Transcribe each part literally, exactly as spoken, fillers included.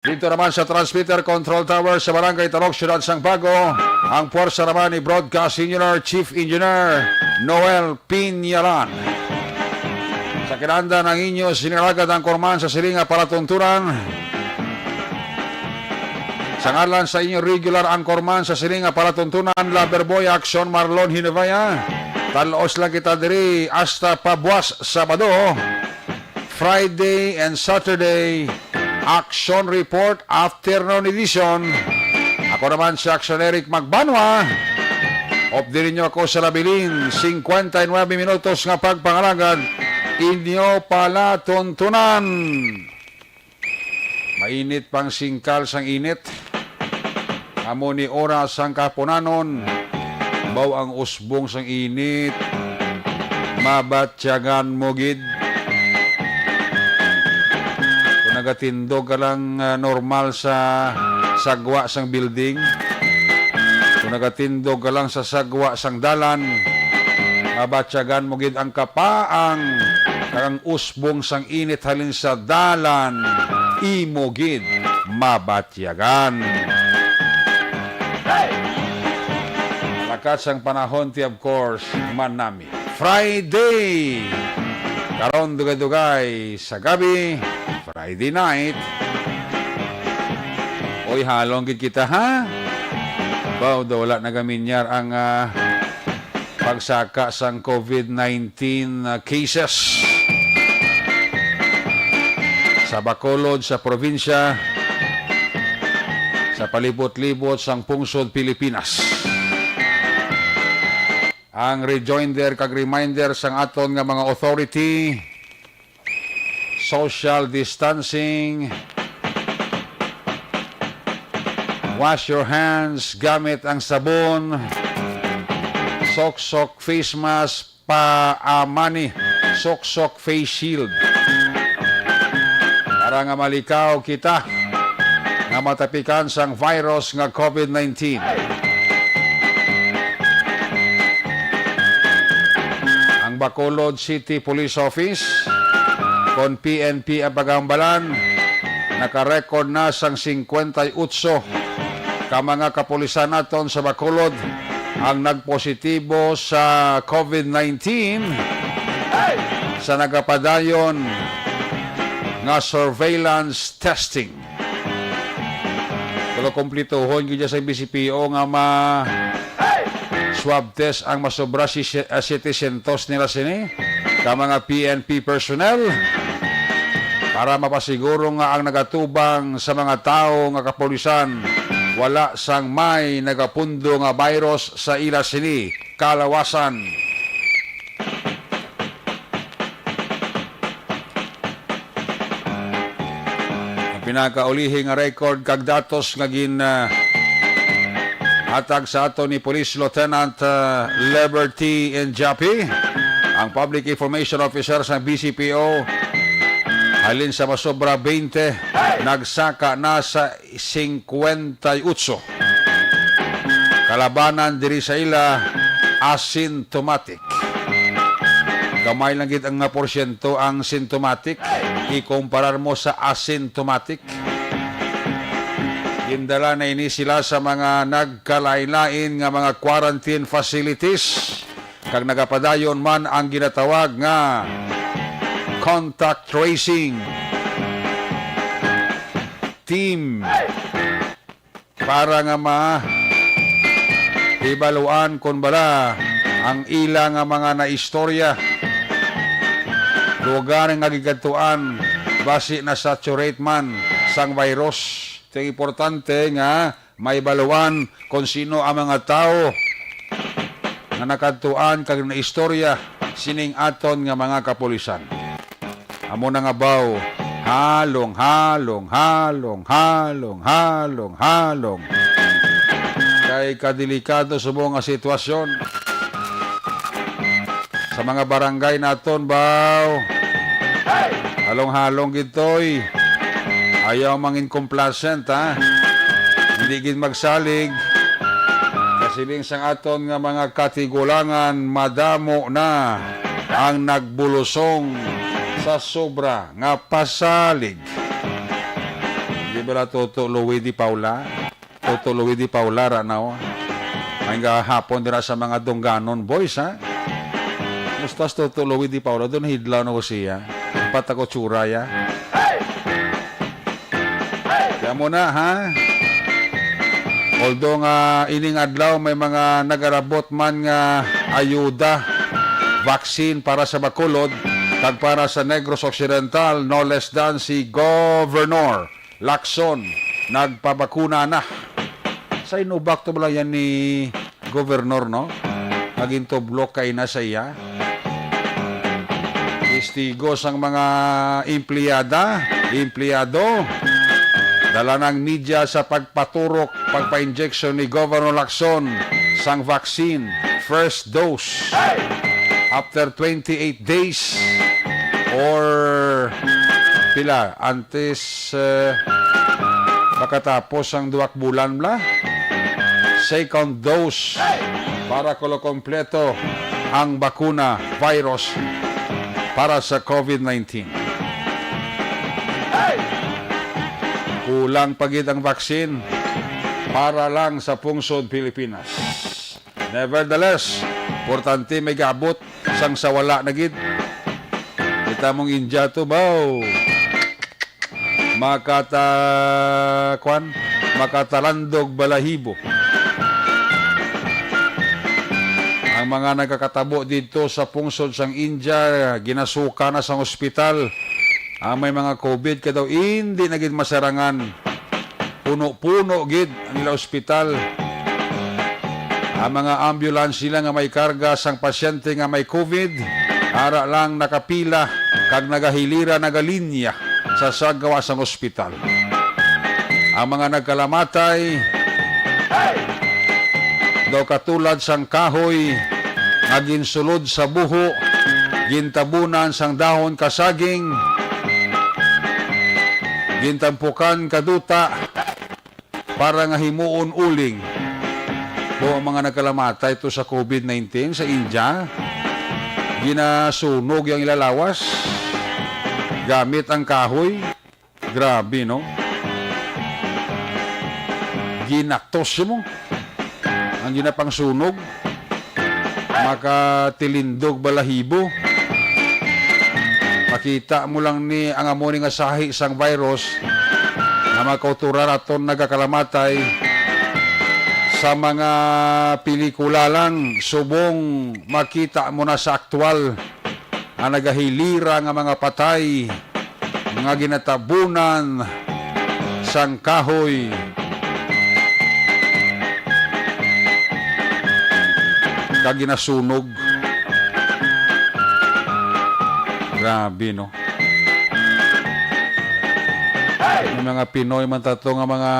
Dito naman sa transmitter control tower sa Barangay Tarok, Siyudad sang Bago, ang puwersa naman ni Broadcast Engineer, Chief Engineer Noel Piñalan. Sa kinanda ng inyo, siniragad ang korman sa silinga palatuntunan. Sa ngalan sa inyo regular ang korman sa silinga palatuntunan, Lover Boy Action Marlon Hinevaya. Talos lang kita diri hasta pabuas Sabado. Friday and Saturday, Action Report, Afternoon Edition. Ako naman si Action Eric Magbanwa. Update ninyo ako sa labilin, cincuenta y nueve minutos nga pagpangalagad, inyo palatuntunan. Mainit pang singkal sang init. Amo ni oras sang kapunanon. Baw ang usbong sang init. Mabatyagan mo gid. Kung nagatindog ka lang, ah, normal sa sagwa sang building, kung nagatindog ka lang sa sagwa sang dalan, mabatyagan mo gid ang kapaang kag ang usbong sang init halin sa dalan. Imo gid mabatyagan. Lakat sang panahon ti, of course, man nami. Friday! Karon dugay-dugay sa gabi, Friday night. Oy, halong gid kita, ha? Baw, daw wala nagaminyar ang, ah, pagsaka sang COVID nineteen, ah, cases sa Bacolod, sa probinsya, sa palibot-libot sang pungsod Pilipinas. Ang rejoinder kag reminder sang aton nga mga authority, social distancing, wash your hands gamit ang sabon, soksok face mask, paamani, soksok face shield, para nga malikaw kita nga matapikan sang virus nga COVID nineteen. Ang Bacolod City Police Office, kon P N P ang paghambalan, nakarecord na sang singkwenta y otso ka mga kapulisan naton sa Bacolod ang nagpositibo sa COVID nineteen sa nagapadayon nga surveillance testing. Pero kumplituhon gyud sa B C P O nga ma swab test ang masobra si, ah, setecientos nila sini ka mga P N P personnel para mapasiguro nga ang nagatubang sa mga tawo nga kapulisan wala sang may nagapundo nga virus sa ila sini kalawasan. Ang pinakaulihi nga record kag datos nga gin, ah, hatag sa ato ni Police Lieutenant, ah, Liberty Injapi, ang Public Information Officer sa B C P O, halin sa masobra twenty, nagsaka na sa singkwenta y otso. Kalabanan diri sa ila, asymptomatic. Gamay lang gid ang nga porsyento ang symptomatic, ikumparar mo sa asymptomatic. Gindala na ini sila sa mga nagkalain-lain nga mga quarantine facilities, kag nagapadayon man ang ginatawag nga contact tracing team para nga mahibaluan kon bala ang ila nga mga naistorya, lugar nga gikadtuan, basi na-saturate man sang virus. Ito ang importante nga mahibaluan kon sino ang mga tawo nga nakadtuan kag naistorya sining aton nga mga kapulisan. Amo na nga baw, halong, halong, halong, halong, halong, halong. Kay kadelikado subong nga sitwasyon sa mga barangay naton, baw. Halong-halong gid, toy. Ayaw mangin complacent, ha. Hindi gid magsalig. Kasiling sang aton nga mga katigulangan, madamo na ang nagbulusong sa sobra nga pasalig. Bala Toto Louie Di Paula. Toto Louie Di Paula, ra na, oh. May nga hapon dira sa mga Dungganon boys, ha? Mustas Toto Louie Di Paula, doon hidlaw na ko siya. Patako tsura, ya. Kaya mo na, ha? Although nga ining adlaw may mga nagarabot man nga ayuda, vaccine para sa Bacolod, kag para sa Negros Occidental, no less than si Governor Lacson nagpabakuna na. Sa inubak to bala yan ni Governor, no? Naging tublok kay na sa iya. Testigo sang mga empleyada, empleyado. Dala ng media sa pagpaturok, pagpa-injection ni Governor Lacson sang vaccine, first dose. After twenty-eight days or pila, antes, eh, makatapos ang duwak bulan bla, second dose para kulo kompleto ang bakuna virus para sa covid nineteen. Kulang pa gid ang vaccine para lang sa pungsod Pilipinas. Nevertheless, importante may gaabot sang sa wala na gid. Kita mong India to, baw. Makata, kwan, makatalandog balahibo. Ang mga nagakatabo dito sa pungsod sang India, ginasuka na sang ospital. Ang may mga covid ka daw, hindi na gid masarangan. Puno-puno gid ang ila ospital. Ang mga ambulance nila nga may karga sang pasyente nga may covid, ara lang nakapila kag nagahilira, nagalinya sa sagwa sang ospital. Ang mga nagkalamatay daw katulad sang kahoy nga ginsulod sa buho, gintabunan sang dahon ka saging, gintampukan ka duta, para nga himuon uling. Daw ang mga nagkalamatay to sa covid nineteen sa India, ginasunog ang ila lawas gamit ang kahoy. Grabe, no? Ginatos mo ang ginapangsunog. Makatilindog balahibo. Makita mo lang ni ang amo ni nga sahi sang virus nga makauturan aton nagakalamatay sa mga pelikula lang, subong makita mo na sa aktual nga nagahilira nga mga patay nga ginatabunan sang kahoy kag ginasunog. Grabe, no? May mga Pinoy man tato nga mga,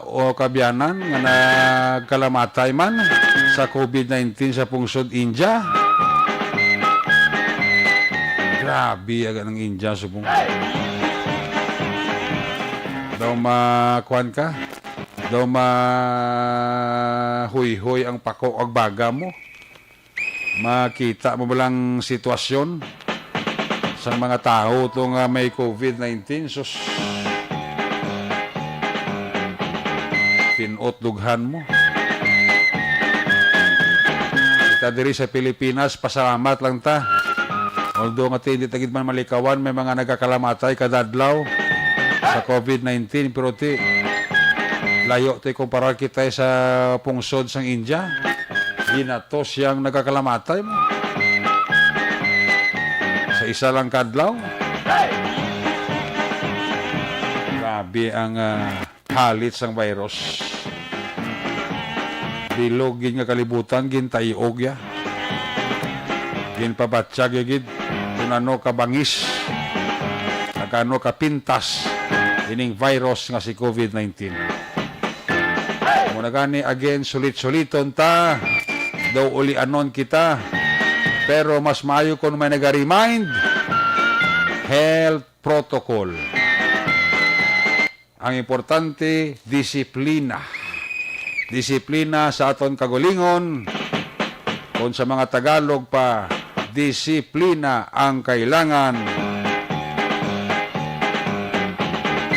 o, kabyanan nga nagkalamatay man sa covid nineteen sa pungsod India. Grabe, aga ng India, subong. Daw ma-, kuwan ka? Daw mahuyhoy ang pako ag baga mo. Makita mo ba lang sitwasyon sang mga tawo to nga may covid nineteen? Sus. Pinot dughan mo. Kita diri sa Pilipinas, pasalamat lang ta. Although nga ti, hindi ta gid man malikawan, may mga nagakalamatay kada adlaw sa covid nineteen, pero ti, layo ti kumparar kita sa pungsod sang India. Ginatos yang nagakalamatay mo. Sa isa lang ka adlaw. Grabe ang, ah, halit sang virus. Bilog gid nga kalibutan, gintay-og ya. Ginpabatyag ya gid kung ano kabangis, kag ano kapintas ining virus nga si covid nineteen. Muna gani, again, sulit-suliton ta, daw ulianon kita. Pero mas maayo kung may naga-remind, health protocol. Ang importante, disiplina. Disiplina sa aton kagulingon. Kung sa mga Tagalog pa, disiplina ang kailangan.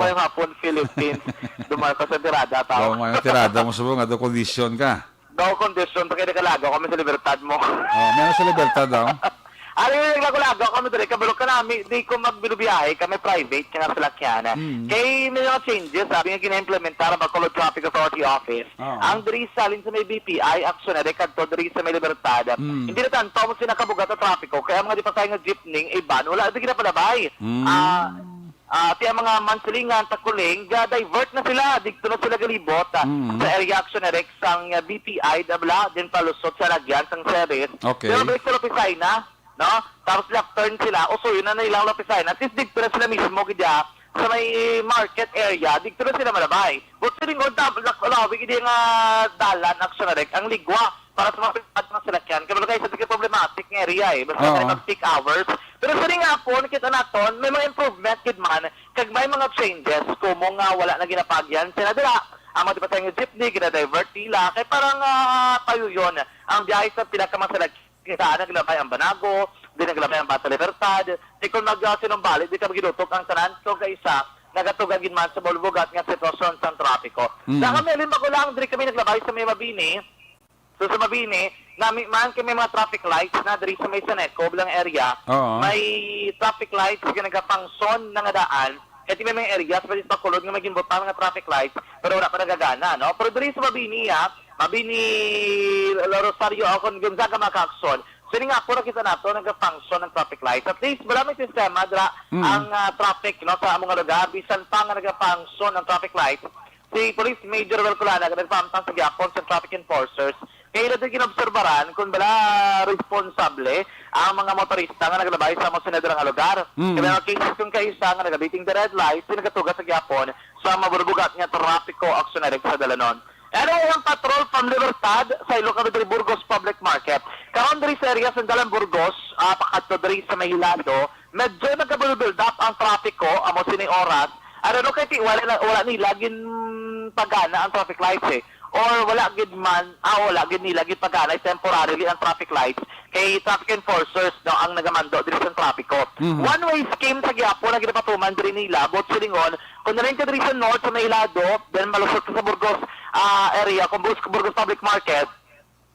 Maayong hapon, Philippines. Duman ka sa tirada, tao. Daw may tirada mo subong nga daw kondisyon ka. Daw kondisyon, ta kay nakalagaw kami sa Libertad mo. Oh, may ano sa Libertad daw? Ari, naglagaw-lagaw kami diri, kabalo ka nami, di ko magbinubiyahe, kami private, nga salakyan. Mm. Kay may mga changes, sabi nga gina-implementar ang Bacolod Traffic Authority Office. Oo. Ang diri sa, halin sa may B P I, action na kadto diri sa may Libertad. Mm. Hindi na tanto mo sila kabugat sa trapiko, kaya ang mga di pa tayo nga jeepney, iban, wala di ginapalabay. Mm. Ah, Ah, ti ang mga Mansilingan, Takuling, ga-divert na sila. Digto na sila galibot, ah, Mm. sa area action na Rex sang, ah, B P I, dabla, din palusot sa lagyan sang Ceres. Okay. Pero balik sa Lopisay na, no? Tapos left turn sila, usuyo na nila ang Lopisay na. Since digto na sila mismo, gidya, sa may market area, dito na sila malabay. But silingon, lak-, lawig, hindi nga dalan, actually, ang ligwa para sa mga pribado nga salakyan. Kaya mga isa ka problematic nga area eh. Basta Oo. Sa peak hours. Pero sa ring hapon, kita naton, may mga improvement gid man, kag may mga changes, kumo nga wala na ginapaagyan sila dira. Ang mga tipatay nga jeepney, gina-divert nila, kay parang ah, payuyon ang biyahe sa pila ka mga salakyan. Kita naglabay ang Banago, di naglabay ang Bata Libertad. Di kung mag ah, sinumbali, di ka maginutok ang tanan, kung kaisa, nagatugag gid man sa bulbugat nga sitwasyon sa trapiko. Mm. Sa kami, halimbawa ko lang, diri kami naglabay sa may Mabini. So sa Mabini, nami man kay may mga traffic lights na diri sa may Saneco, bilang area. Oo. May traffic lights nga nagafunction na nga daan. Kay may mga areas, pwede sa Bacolod nga may ginbutang nga traffic lights, pero wala pa nagagana, no? Pero diri sa Mabini, ah, Mabini, Rosario, o kung Gonzaga, mga kaakson, sini nga po nakita nato, nagafunction ang traffic lights. At least, wala may sistema dira Mm. ang ah, traffic, no, sa among lugar. Bisan pa nga nagafunction ang traffic lights, si Police Major Welcolana nagpahamtang sa gihapon sa traffic enforcers. Kaya ila din kinobserbaran kung bala responsable ang mga motorista nga naglabay sa mga sinadra nga lugar. Mm. Kaya mga cases kung kaisa nga nagabiting the red light, nagatuga sa gihapon sa maburbugat nga trapiko aksyonerik sa dalanon. Anyway, ang patrol from Libertad sa Ilocos Norte, Burgos Public Market. Karon diri sa area sa Dalan Burgos, ah, pakadto diri sa may Hilado, medyo nagka-build up ang trapiko, amo sini oras. Ano no, kay ti-, wala, na- wala nila ginpagana ang traffic lights eh. Or wala gid man, ah, wala gid nila ginpagana, temporarily ang traffic lights. Kay traffic enforcers, no, ang nagamando diri sa trapiko. Mhm. One-way scheme sa gihapon ang ginapatuman diri nila, but silingon, kung narin ka diri sa north, sa may Hilado, then malusot ka sa Burgos ah, area, kung Burgos, Burgos Public Market,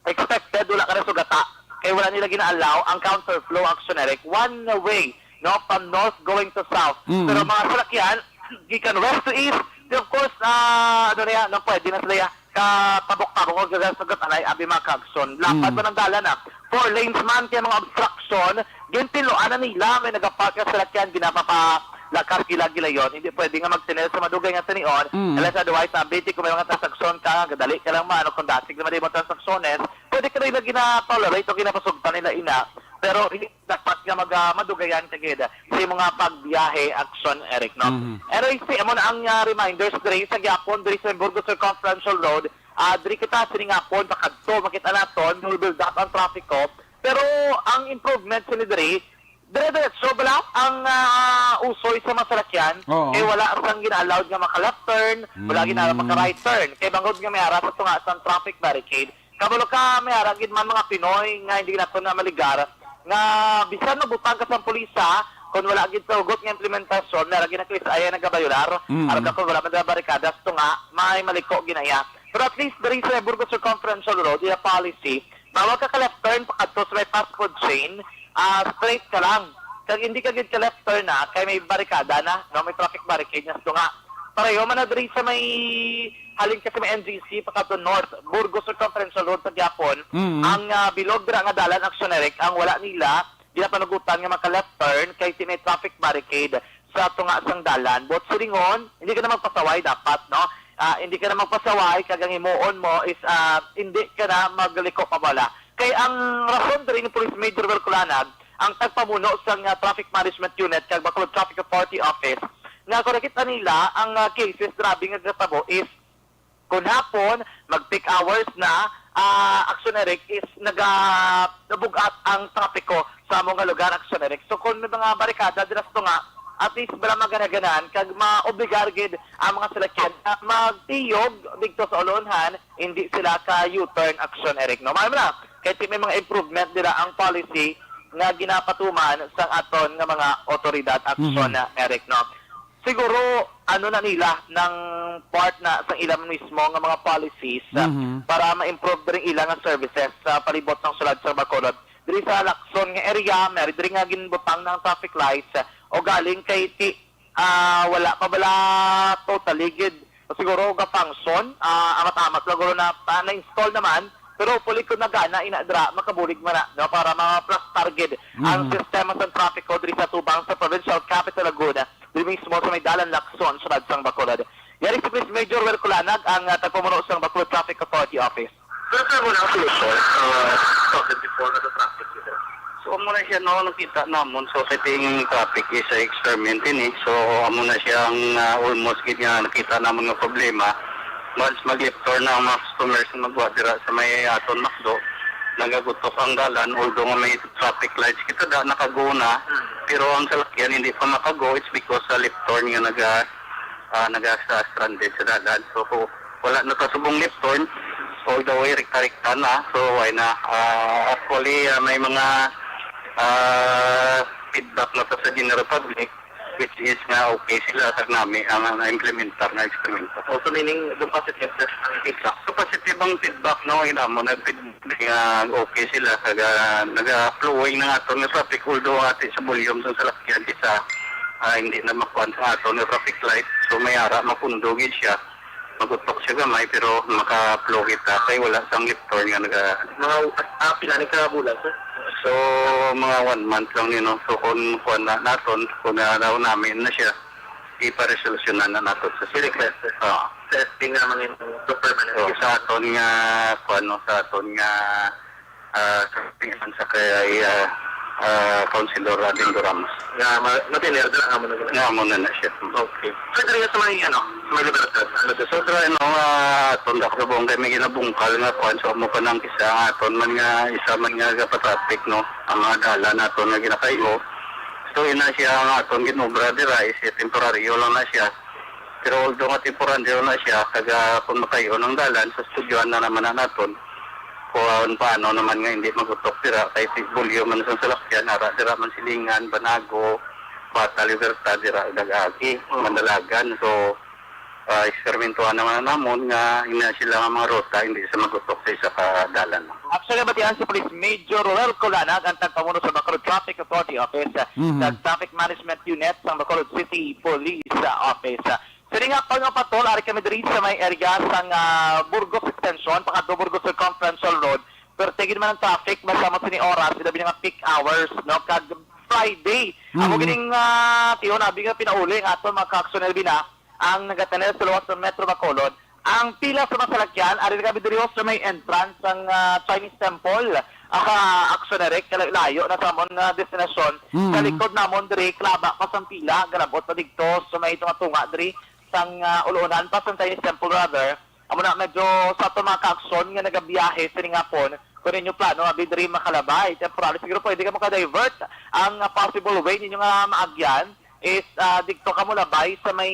expected, wala ka na sugata. Kay wala nila gina-allow ang counterflow action, Eric. One way, no, from north going to south. Mm. Pero mga salakyan, gikan west to east, di, of course, ah, ano na yan, no, pwede na sila yan. Katabok-tabok o gagasugat anay, abi mga kaagson. Lapad Mm. man ang dalan, ah. Four lanes man, kaya mga obstruction, gintiloan na nila, may nagapark nga salakyan, ginapapalakas gila-gilayon. Hindi pwede nga magtinel sa madugay nga sinion, Mm. unless otherwise, abiti kung may mga transaksyon ka, gadali ka lang man, o kung dasig naman yung mga transaksyonnes, pwede ka nila gina-tolerate o ginapasugtan nila ina. Pero hindi dapat nga mag, ah, madugayan ka gid sa imong nga pagbiyahe, action, Eric, no? Mhm. Anyway, si, amo na ang, ah, reminders diri sa gyapon, diri sa Burgos Circumferential Road, ah, diri kita sining hapon, pakadto, makita naton, build up ang traffic ko. Pero ang improvement sini diri, dire-diretso bala ang, ah, usoy sa mga salakyan. Oo. Kay wala sang gina-allowed nga maka-left turn, wala gina-, Mm. maka-right turn. Kay bangod nga may ara sa tunga sang traffic barricade, kabalo ka, may ara gid man mga Pinoy nga hindi nato na maligar, nga bisan magbutang ka sang pulisa, kung wala gid sa hugot nga implementasyon, may ara gid na Chris Aya nagabayular, Mm. aram na kung wala man dala barikada sa tunga, may maliko ginaya. Pero at least diri sa Burgos Circumferential Road, iya policy, bawal ka ka-left turn pakadto sa may fast food chain, ah, straight ka lang. Kag hindi ka gid ka-left turn na, kay may barikada na, no, may traffic barricade na sa tunga. Pareho man na diri sa may, halin ka sa may N G C, pakadto North, Burgos Circumferential Road sa gyapon. Mm. Ang, ah, bilog dira nga dalan, action, Eric, ang wala nila ginapanugutan nga maka-left turn kay ti may traffic barricade sa tunga sang dalan. Buot silingon, hindi ka na magpasaway dapat, no? Ah, hindi ka na magpasaway, kag ang himuon mo is, ah, hindi ka na magliko pa bala. Kay ang rason diri ni Police Major Welcolanag, ang tagpamuno sang, ah, Traffic Management Unit kag Bacolod Traffic Authority Office, nga kung nakita nila ang, ah, cases grabe nga gatabo is kung hapon, mag-peak hours na, ah, action, Eric, is naga-, nabug-at ang trapiko sa among nga lugar, action, Eric. So kung may mga barikada dira sa tunga, at least wala maganagan kag maobligar gid ang mga salakyan na magtiyog didto sa ulonhan, hindi sila ka U-turn, action, Eric, no? Mao na, kay ti may mga improvement dira ang policy nga ginapatuman sang aton nga mga otoridad, action, Mhm. Eric, no? Siguro, ano na nila, nang part na sa ila mismo nga mga policies, ah, Mhm. para ma-improve diri ila nga services sa palibot sang sulad sa Bacolod. Diri sa Lacson nga area, may diri nga ginbutang na ang traffic lights, ah, o galing kay ti, ah, wala pa bala totally gid. O siguro ga-function, ah, amat-amat lang guro na, ah, na-install naman. Pero hopefully kung nagana ina dira, makabulig man na, no, para ma-plastar gid ang Mhm. sistema sa traffic ko diri sa tubang sa Provincial Capital Laguna. Diri mismo sa may dalan Lacson, sulad sang Bacolod. Yari si Police Major Wel Culanag ang, ah, tagpamuno sang Bacolod Traffic Authority Office. Pero sir, muna ang solusyon, ah, talking before na traffic dito. So, amo na siya, no, nakita namon. So, kay ting traffic is a experiment ini. So, amo na siya ang, ah, almost gid nga nakita namon nga problema. Once mag-left turn na ang mga customers nga magwa dira sa may aton McDo, nagagutok ang dalan, although nga may traffic lights kita da, nakago na. Pero ang salakyan hindi pa makago, it's because sa left turn nga naga, ah, naga-stranded sa dalan. So, wala na ta subong left turn. All the way, rekta-rekta na. So, why na? Ah, actually, ah, may mga, ah, feedback na ta sa general public, which is nga okay sila, kag nami ang, ang implementar nga eksperimento. Oh, so meaning, doon positive, sir, ang feedback? So, positive ang feedback, no? Ina mo, nag-feedback nga okay sila, kag, ah, naga-flowing na aton nga traffic, although ati sa volume sa salakyan, isa, ah, hindi na makuan sa aton nga traffic light. So, may ara, mapundo gid siya. Magutok siya gamay, pero maka-flow kita kay wala sang left turn nga naga- Mga, ah, pila ni ka bulan, sir? So, mga one month lang ni, no? So, kung kuan na naton, kung na daw namin na siya, iparesolusyonan na naton sa Dili city. Clear, sir. Oo. Testing naman yung super man. So, sa aton nga, kuan, no, sa aton nga, ah, sa, sa kay, ah, ah, Councilor Radindo Ramos. Nga, ma-, matiner na, amo na gina- Nga, amo na na siya. Okay. So, diri sa may, ano, sa may Libertad, ano to? So, dira, ano, ah, tundak sa buong kay may ginabungkal nga kuan, so, amo pa nang isa, nga aton man nga, isa man nga gapatraffic, no, ang mga dalan naton nga ginakayo. So, ina siya nga aton ginobra dira, is temporaryo lang na siya. Pero although nga temporaryo na siya, kag, ah, kung makayo ang dalan, sa studyohan na naman na naton. Kung paano naman nga hindi magutok dira, kay ti-, bulyo man sa salakyan, ara dira man silingan, Banago, Bata, Libertad, dira nag-agi, Mandalagan. So, ah, eksperimentuhan naman namon nga ina sila nga mga ruta, hindi sa magutok sa isa ka dalan. Actually, batian si Police Major Roel Colanag, ang tagpamuno sa Bacolod Traffic Authority Office, Mhm. sa Traffic Management Unit sang Bacolod City Police, ah, Office. Sining hapon nga patol, ari kami diri sa may area sang, ah, Burgos Extension, pakadto Burgos Circumferential Road. Pero tigid man ang traffic, basta mo sini oras, labi na nga peak hours, no? Kag Friday. Amo Mm. gining, ah, tiyon, abi nga pinauli nga aton mga ka-aksyon, labi na ang nagataner sa luwas sa Metro Bacolod. Ang pila sa mga salakyan, ari na kami diri sa may entrance sang, ah, Chinese Temple. Aka aksyon na rin, kala-, layo na sa amon nga destinasyon. Mm. Sa likod namon diri, klaba pa sang pila, galabot pa digto sa may tunga-tunga diri. sang, ah, ulunan pa sang Chinese Temple, rather. Amo na, medyo sa ato mga ka-aksyon nga nagabiyahe sining hapon, kung inyo plano, abi diri makalabay, temporary, siguro pwede kamo ka-divert. Ang, ah, possible way ninyo nga maagyan is, ah, didto kamo labay sa may,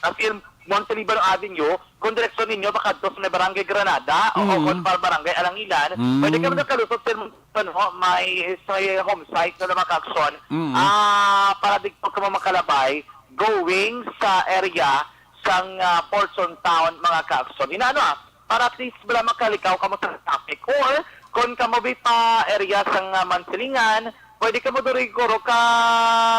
ah, Phil Montelibano Avenue, kung direksyon ninyo pakadto sa may Barangay Granada o, o Mm. kung para Barangay Alangilan, Mm. pwede kamo nakalusot sa, ano, may, sa may home site na mga ka-aksyon. Mm. Ah, para didto kamo makalabay, going sa area sang, ah, Fortune Town, mga ka-aksyon. Inaano, ah, para at least wala makalikaw kamo sa traffic. Or, kung kamo bi pa area sang, ah, Mansilingan, pwede kamo diri guro ka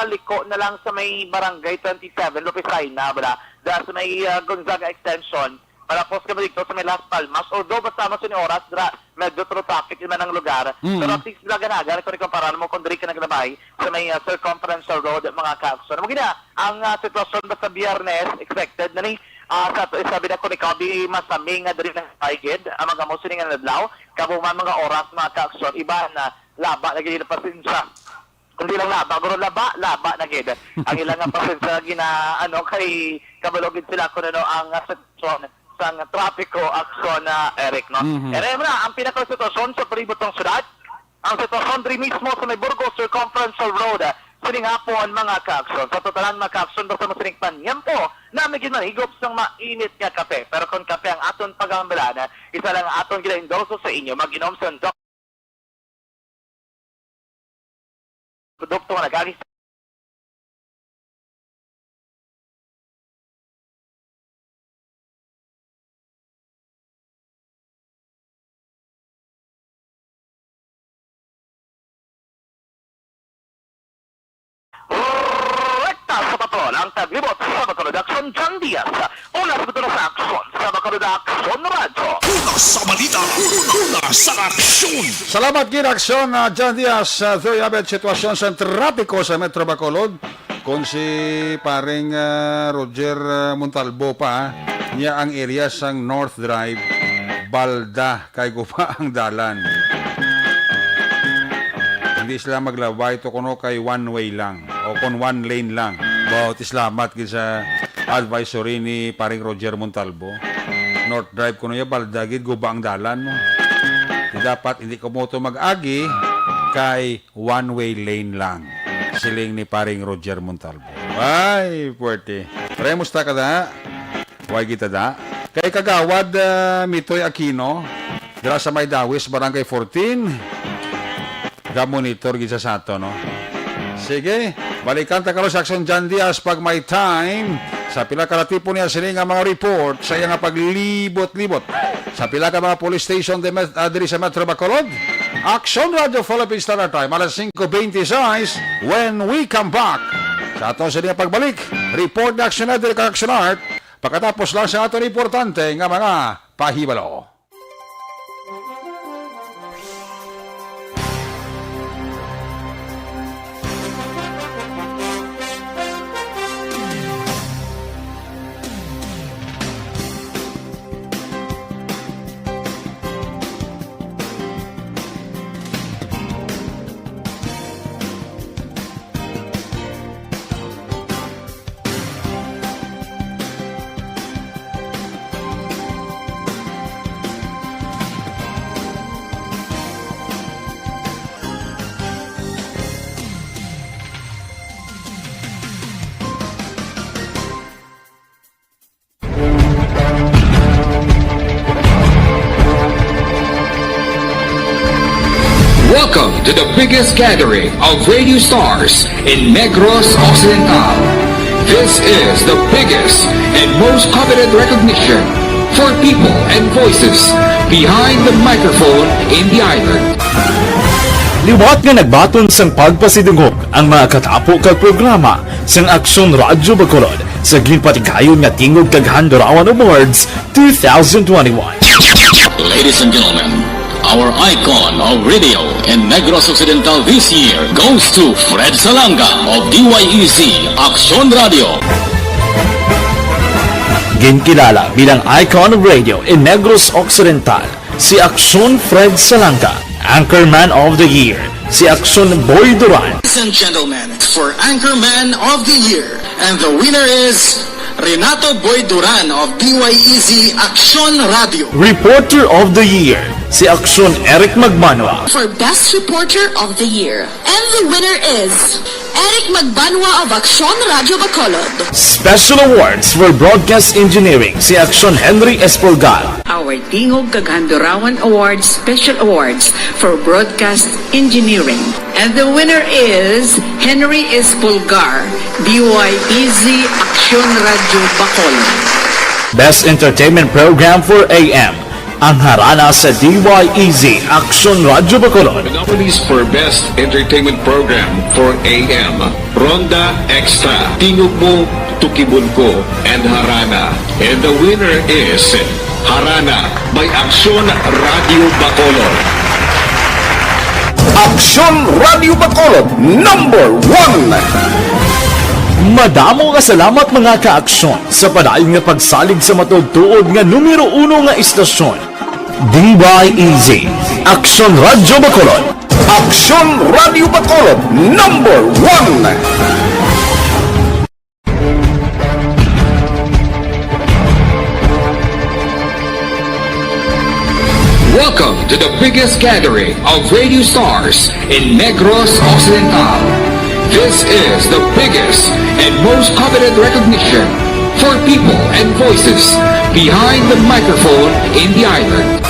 liko na lang sa may Barangay twenty-seven, Lopez Jaena, bala, da sa may, ah, Gonzaga Extension. Palapos kamo dito sa may Las Palmas. Although, basta mo sini oras, dira, medyo through traffic naman ang lugar. Mm. Pero at least, ganagan, kung ikumpara mo, kung diri ka naglabay, sa may, ah, Circumferential Road, mga ka-aksyon. Amo gina, ang, ah, sitwasyon basta Biyernes, expected na ni, ah, sa, sabi na ko ni Kobe, masami nga diri na paigid, ang mga mo sini nga adlaw, kabuman mga oras, mga ka-aksyon, iba na laba na gid pasensya. Kundi lang laba, guro laba, laba na gid. Ang ilang nga pasensya gina, ano, kay kabalo gid sila kung ano ang, ah, sitwasyon sang trapiko aksyon na Eric, no? Mhm. Ere mo na, ang pinaka sitwasyon sa palibot sang syudad, ang sitwasyon diri mismo sa may Burgos Circumferential Road, sining hapon, mga ka-aksyon. Sa totalan, mga ka-aksyon, basta mo sining panyempo, nami gid manhigop sang mainit nga kape. Pero kung kape ang aton paghambalan, isa lang ang aton ginaendorso sa inyo, mag-inom sa Doc-, produkto nga nagagi Rekta sa patron ang taglibot sa Bacolod Aksyon, John Diaz. Una sa Bacolod sa Aksyon, sa Bacolod Aksyon Radyo. Una sa balita, una sa aksyon. Salamat gid, Aksyon, ah, John Diaz. Ah, there you have it, sitwasyon sa trapiko sa Metro Bacolod. Kung si paring, ah, Roger, ah, Montalbo pa, niya ang area sang North Drive, balda kay guba ang dalan. Di sila maglabay to kuno kay one way lang o kon one lane lang. Baw, ti salamat gid sa advisory ni paring Roger Montalvo. North Drive kuno ya, balda gid, guba ang dalan mo. Di dapat, hindi ko mo to mag-agi kay one way lane lang. Siling ni paring Roger Montalvo. Ay, puwerte. Pre, musta ka da? Way kita da. Kay Kagawad, ah, Mitoy Aquino, dira sa may Dawis, Barangay fourteen. Ga-monitor gid sa sato, no? Sige, balikan ta karon si Action John Diaz pag may time. Sa pila ka ratipo niya sini nga mga report sa iya nga paglibot-libot sa pila ka mga police station de, ah, diri sa Metro Bacolod. Action Radio Philippines Standard Time, alas singko bente sais, when we come back. Sa ato sa niya pagbalik, report ni Action Ed, kag Action Art, pagkatapos lang sa aton importante nga mga pahibalo. Welcome to the biggest gathering of radio stars in Negros Occidental. This is the biggest and most coveted recognition for people and voices behind the microphone in the island. Liwat nga nagbaton sang pagpasidungog ang mga katapo kag programa sang Aksyon Radyo Bacolod sa ginpatigayon nga Tingog kag Handurawan Awards two thousand twenty-one. Ladies and gentlemen, our icon of radio in Negros Occidental this year goes to Fred Salanga of D Y E Z Aksyon Radyo. Ginkilala bilang icon of radio in Negros Occidental si Aksyon Fred Salanga, Anchorman of the Year, si Aksyon Boy Duran. Ladies and gentlemen, for Anchorman of the Year, and the winner is Renato Boy Duran of D Y E Z Aksyon Radyo. Reporter of the Year, si Aksyon Eric Magmanwa. For Best Reporter of the Year, and the winner is Eric Magbanwa of Aksyon Radyo Bacolod. Special Awards for Broadcast Engineering, si Aksyon Henry Espolgar. Our Tingog kag Handurawan Awards Special Awards for Broadcast Engineering. And the winner is Henry Espolgar, D Y E Z Aksyon Radyo Bacolod. Best Entertainment Program for A M, ang Harana sa D Y E Z Aksyon Radyo Bacolod. The nominees for Best Entertainment Program for A M, Ronda Extra, Tingog Mo, Tukibon Ko, and Harana. And the winner is Harana by Aksyon Radyo Bacolod. Aksyon Radyo Bacolod, number one. Madamo nga salamat, mga ka-Aksyon, sa padayon nga pagsalig sa matuod-tuod nga numero uno nga istasyon, D Y E Z, Aksyon Radyo Bacolod. Aksyon Radyo Bacolod, number one. Welcome to the biggest gathering of radio stars in Negros Occidental. This is the biggest and most coveted recognition for people and voices behind the microphone in the island.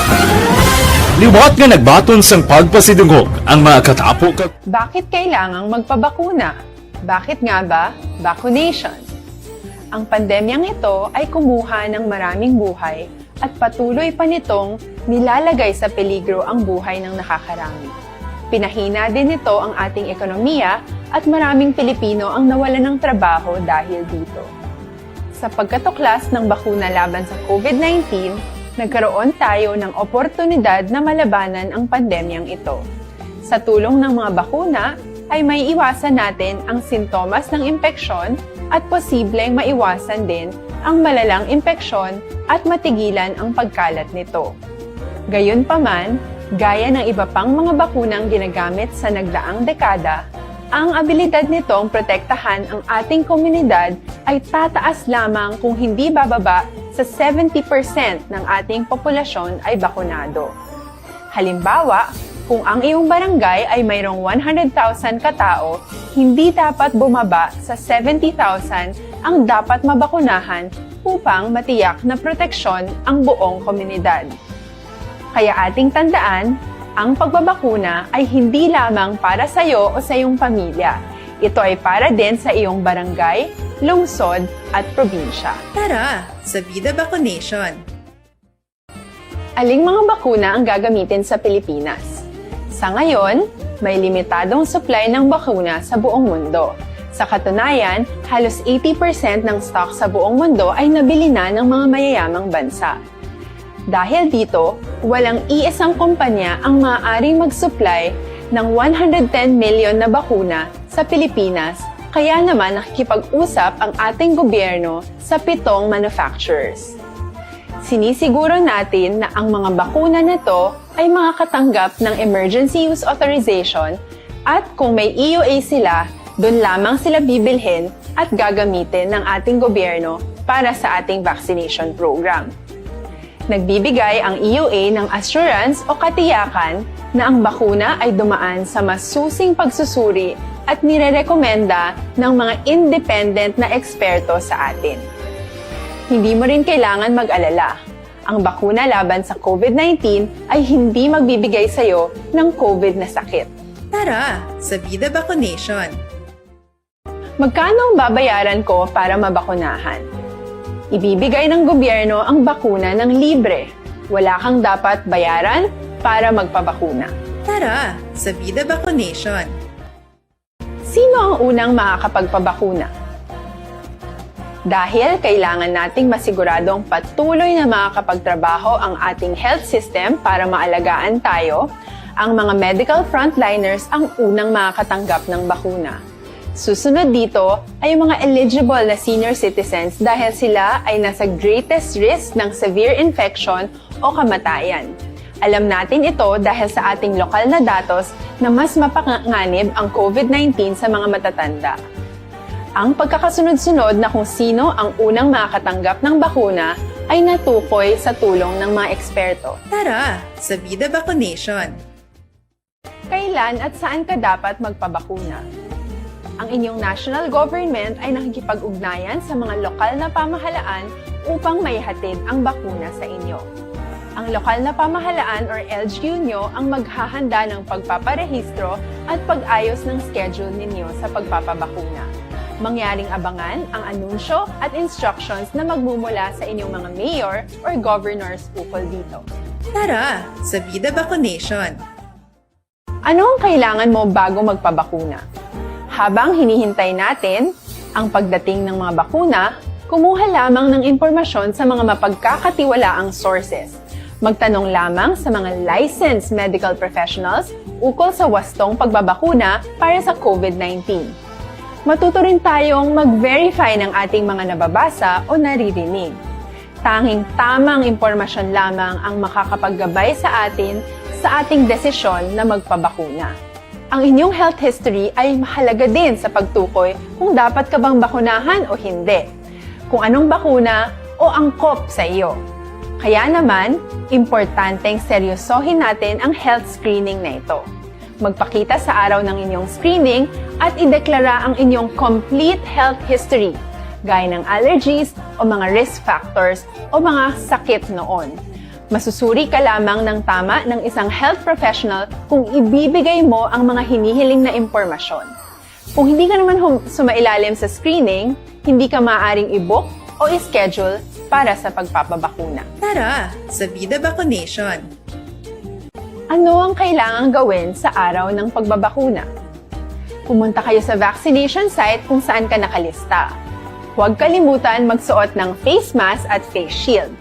Liwat nga nagbaton sang pagpasidungog ang mga katapo kag Bakit kailangang magpabakuna? Bakit nga ba vaccination? Ang pandemyang ito ay kumuha ng maraming buhay at patuloy pa nitong nilalagay sa peligro ang buhay ng nakakarami. Pinahina din nito ang ating ekonomiya at maraming Pilipino ang nawalan ng trabaho dahil dito. Sa pagkatuklas ng bakuna laban sa COVID nineteen, nagkaroon tayo ng oportunidad na malabanan ang pandemyang ito. Sa tulong ng mga bakuna, ay may iwasan natin ang sintomas ng impeksyon at posibleng maiwasan din ang malalang impeksyon at matigilan ang pagkalat nito. Gayunpaman, Gaya ng iba pang mga bakunang ginagamit sa nagdaang dekada, ang abilidad nitong protektahan ang ating komunidad ay tataas lamang kung hindi bababa sa seventy percent ng ating populasyon ay bakunado. Halimbawa, kung ang iyong barangay ay mayroong one hundred thousand katao, hindi dapat bumaba sa seventy thousand ang dapat mabakunahan upang matiyak na proteksyon ang buong komunidad. Kaya ating tandaan, ang pagbabakuna ay hindi lamang para sa iyo o sa iyong pamilya. Ito ay para din sa iyong barangay, lungsod, at probinsya. Tara, sa Vida Vaccination! Aling mga bakuna ang gagamitin sa Pilipinas? Sa ngayon, may limitadong supply ng bakuna sa buong mundo. Sa katunayan, halos eighty percent ng stock sa buong mundo ay nabili na ng mga mayayamang bansa. Dahil dito, walang iisang kumpanya ang maaaring mag-supply ng one hundred ten million na bakuna sa Pilipinas, kaya naman nakikipag-usap ang ating gobyerno sa pitong manufacturers. Sinisiguro natin na ang mga bakuna na to ay makakatanggap ng emergency use authorization at kung may E U A sila, doon lamang sila bibilhin at gagamitin ng ating gobyerno para sa ating vaccination program. Nagbibigay ang E U A ng assurance o katiyakan na ang bakuna ay dumaan sa masusing pagsusuri at nirerekomenda ng mga independent na eksperto sa atin. Hindi mo rin kailangan mag-alala. Ang bakuna laban sa COVID nineteen ay hindi magbibigay sa iyo ng COVID na sakit. Tara, sa Vida Vaccination! Magkano ang babayaran ko para mabakunahan? Ibibigay ng gobyerno ang bakuna ng libre. Wala kang dapat bayaran para magpabakuna. Tara, sa Vida Vaccination! Sino ang unang makakapagpabakuna? Dahil kailangan nating masiguradong patuloy na makakapagtrabaho ang ating health system para maalagaan tayo, ang mga medical frontliners ang unang makakatanggap ng bakuna. Susunod dito ay ang mga eligible na senior citizens dahil sila ay nasa greatest risk ng severe infection o kamatayan. Alam natin ito dahil sa ating lokal na datos na mas mapanganib ang COVID nineteen sa mga matatanda. Ang pagkakasunod-sunod na kung sino ang unang makakatanggap ng bakuna ay natukoy sa tulong ng mga eksperto. Tara, sa Vida Vaccination! Kailan at saan ka dapat magpabakuna? Ang inyong national government ay nakikipag-ugnayan sa mga lokal na pamahalaan upang maihatid ang bakuna sa inyo. Ang lokal na pamahalaan or L G U nyo ang maghahanda ng pagpaparehistro at pag-ayos ng schedule ninyo sa pagpapabakuna. Mangyaring abangan ang anunsyo at instructions na magmumula sa inyong mga mayor or governors ukol dito. Tara, sa Vida Vaccination! Ano ang kailangan mo bago magpabakuna? Habang hinihintay natin ang pagdating ng mga bakuna, kumuha lamang ng impormasyon sa mga mapagkakatiwalaang sources. Magtanong lamang sa mga licensed medical professionals ukol sa wastong pagbabakuna para sa COVID nineteen. Matuto rin tayong mag-verify ng ating mga nababasa o naririnig. Tanging tamang impormasyon lamang ang makakapaggabay sa atin sa ating desisyon na magpabakuna. Ang inyong health history ay mahalaga din sa pagtukoy kung dapat ka bang bakunahan o hindi, kung anong bakuna o angkop sa iyo. Kaya naman, importanteng seryosohin natin ang health screening na ito. Magpakita sa araw ng inyong screening at ideklara ang inyong complete health history, gaya ng allergies o mga risk factors o mga sakit noon. Masusuri ka lamang ng tama ng isang health professional kung ibibigay mo ang mga hinihiling na impormasyon. Kung hindi ka naman hum- sumailalim sa screening, hindi ka maaaring i-book o i-schedule para sa pagpapabakuna. Tara, sa Vida Vaccination! Ano ang kailangang gawin sa araw ng pagbabakuna? Pumunta kayo sa vaccination site kung saan ka nakalista. Huwag kalimutan magsuot ng face mask at face shield.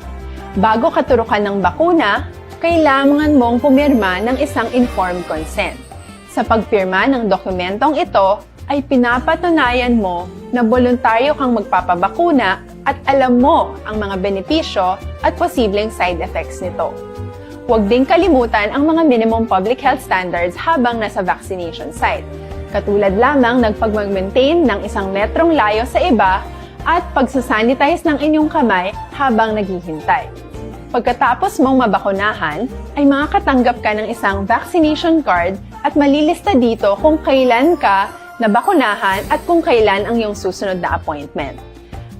Bago katurukan ng bakuna, kailangan mong pumirma ng isang informed consent. Sa pagpirma ng dokumentong ito, ay pinapatunayan mo na boluntaryo kang magpapabakuna at alam mo ang mga benepisyo at posibleng side effects nito. Huwag ding kalimutan ang mga minimum public health standards habang nasa vaccination site, katulad lamang ng pagmag-maintain ng isang metrong layo sa iba at pagsasanitize ng inyong kamay habang naghihintay. Pagkatapos mong mabakunahan, ay makakatanggap ka ng isang vaccination card at malilista dito kung kailan ka nabakunahan at kung kailan ang iyong susunod na appointment.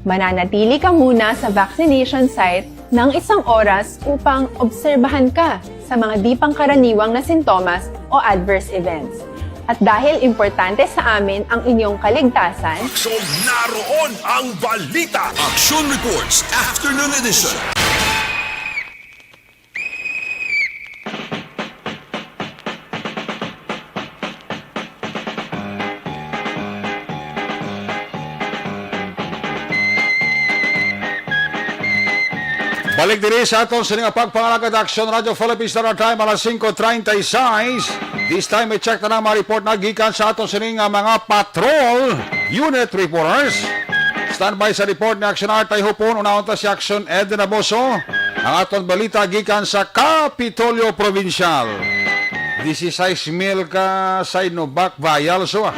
Mananatili ka muna sa vaccination site ng isang oras upang obserbahan ka sa mga di pangkaraniwang na sintomas o adverse events. At dahil importante sa amin ang inyong kaligtasan, Aksyon, naroon ang balita. Action Reports, Afternoon Edition. Balik diri sa aton sini nga pagpangalagad, Action Radio Philippines Standard Time, alas singko treinta y seis. This time, i-check na ang mga report na gikan sa aton sini nga mga patrol unit reporters. Standby sa report ni Action Art Tayhupon. Unahon ta si Action Ed Naboso. Ang aton balita gikan sa Kapitolyo Provincial. Dieciséis mil ka Sinovac vials, oh,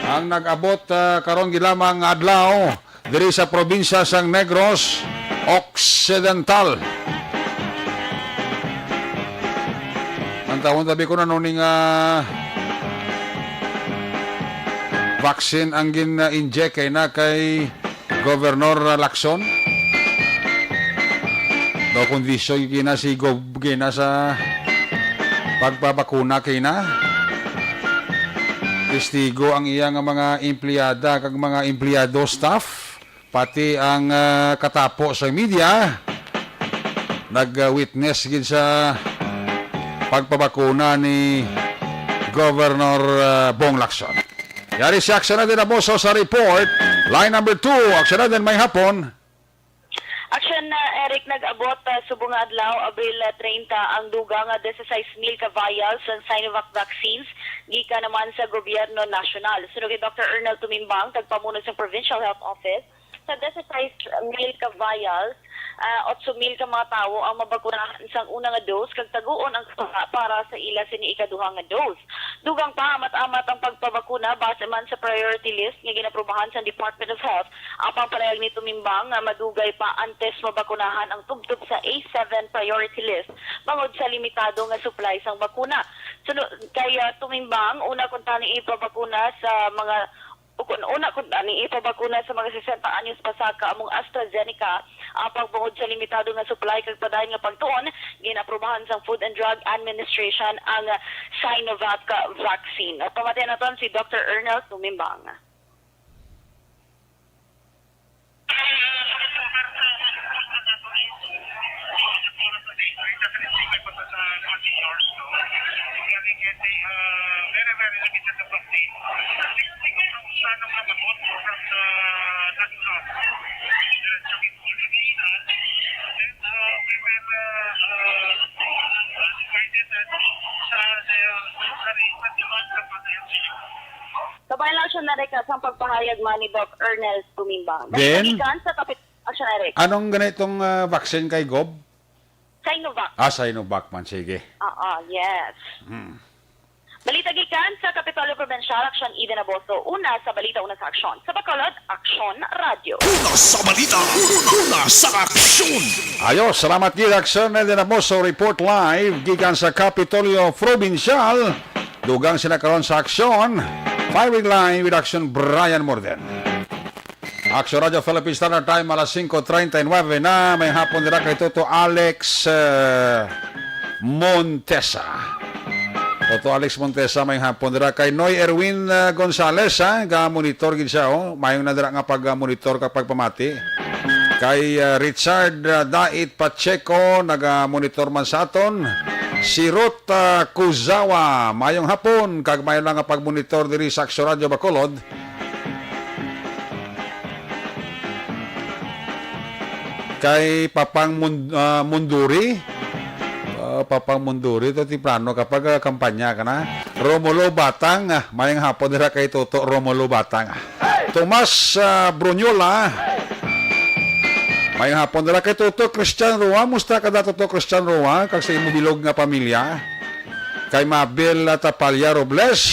ang nag-abot, ah, karon gilamang nga adlaw diri sa probinsya sang Negros Occidental. Ang tawon tabi ko na nuning, ah, vaccine ang gin-inject kay na kay Governor Lacson. Daw kondisyon kina si Gob kina sa pagpabakuna kina. Testigo ang iya nga mga empleyada kag mga empleyado, staff, pati ang, ah, katapo sa media nag-witness gid sa pagpabakuna ni Governor, ah, Bong Lacson. Yari si Action Eden Amoso sa report. Line number two, Action Eden, may hapon. Action, uh, Eric, nag-abot, uh, subong nga adlaw, Abril, uh, treinta, ang dugang nga dieciséis mil ka vials sang Sinovac vaccines gikan naman sa gobyerno nasyonal. Suno kay Doctor Ernel Tumimbang, tagpamuno sa Provincial Health Office, sa dieciséis mil ka vials, uh, otso mil ka mga tawo ang mabakunahan sang una nga dose kag taguon ang katuha para sa ila sini ikaduha nga dose. Dugang pa, amat-amat ang pagpabakuna base man sa priority list nga ginaprubahan sang Department of Health. Apang pareho ni Tumimbang nga madugay pa antes mabakunahan ang tubtob sa A seven priority list bangod sa limitado nga supply sang bakuna. Suno kay, ah, Tumimbang, una kuntani ipabakuna sa mga, o kun una kuntani ipabakuna sa mga sesenta anyos pasaka among AstraZeneca, apang bangod sa limitado nga supply kag padayon nga pagtuon, ginaprubahan sang Food and Drug Administration ang Sinovac vaccine. Pamatian naton si Doctor Ernest Tumimbang. Kabay lang siya na rin ka sang pagpahayag man ni Doc Ernest Tumimbang. Then, Gikan sa kapit-, Action Eric. Anong ganitong, ah, vaccine kay Gob? Sinovac. Ah, Sinovac man. Sige. Oo, yes. Hmm. Balita gikan sa Kapitolyo Provincial, Action Eden Aboso. Una sa balita, una sa aksyon. Sa Bacolod, Aksyon Radyo. Una sa balita, una sa aksyon. Ayo, salamat gid, Action Eden Aboso. Report live gikan sa Kapitolyo Provincial. Dugang sila karon sa aksyon. Firing line with Action Brian Morden. Action Radio Philippines Standard Time, alas singko treinta y nueve na. May hapon dira kay Toto Alex, eh, Montesa. Toto Alex Montesa, may hapon dira kay Noy Erwin, eh, Gonzales, ha? Ga-monitor gid siya, oh. Mayong na dira nga pag-monitor kag pagpamati. Kay, eh, Richard, eh, Dait Pacheco, naga-monitor man sa aton. Si Ruth, eh, Kuzawa, mayong hapon, kag mayo lang nga pag-monitor diri sa Action Radio Bacolod. Kay Papang Mun-, ah, Munduri. Ah, Papang Munduri, to temprano kapag, ah, kampanya ka na. Romulo Batang, ah, mayang hapon dira kay Toto Romulo Batang. Tomas, ah, Brunyola. Maayong hapon dira kay Toto Christian Roa. Musta ka da, Toto Christian Roa, kag sa imo bilog nga pamilya? Kay Mabel Tapalya Robles,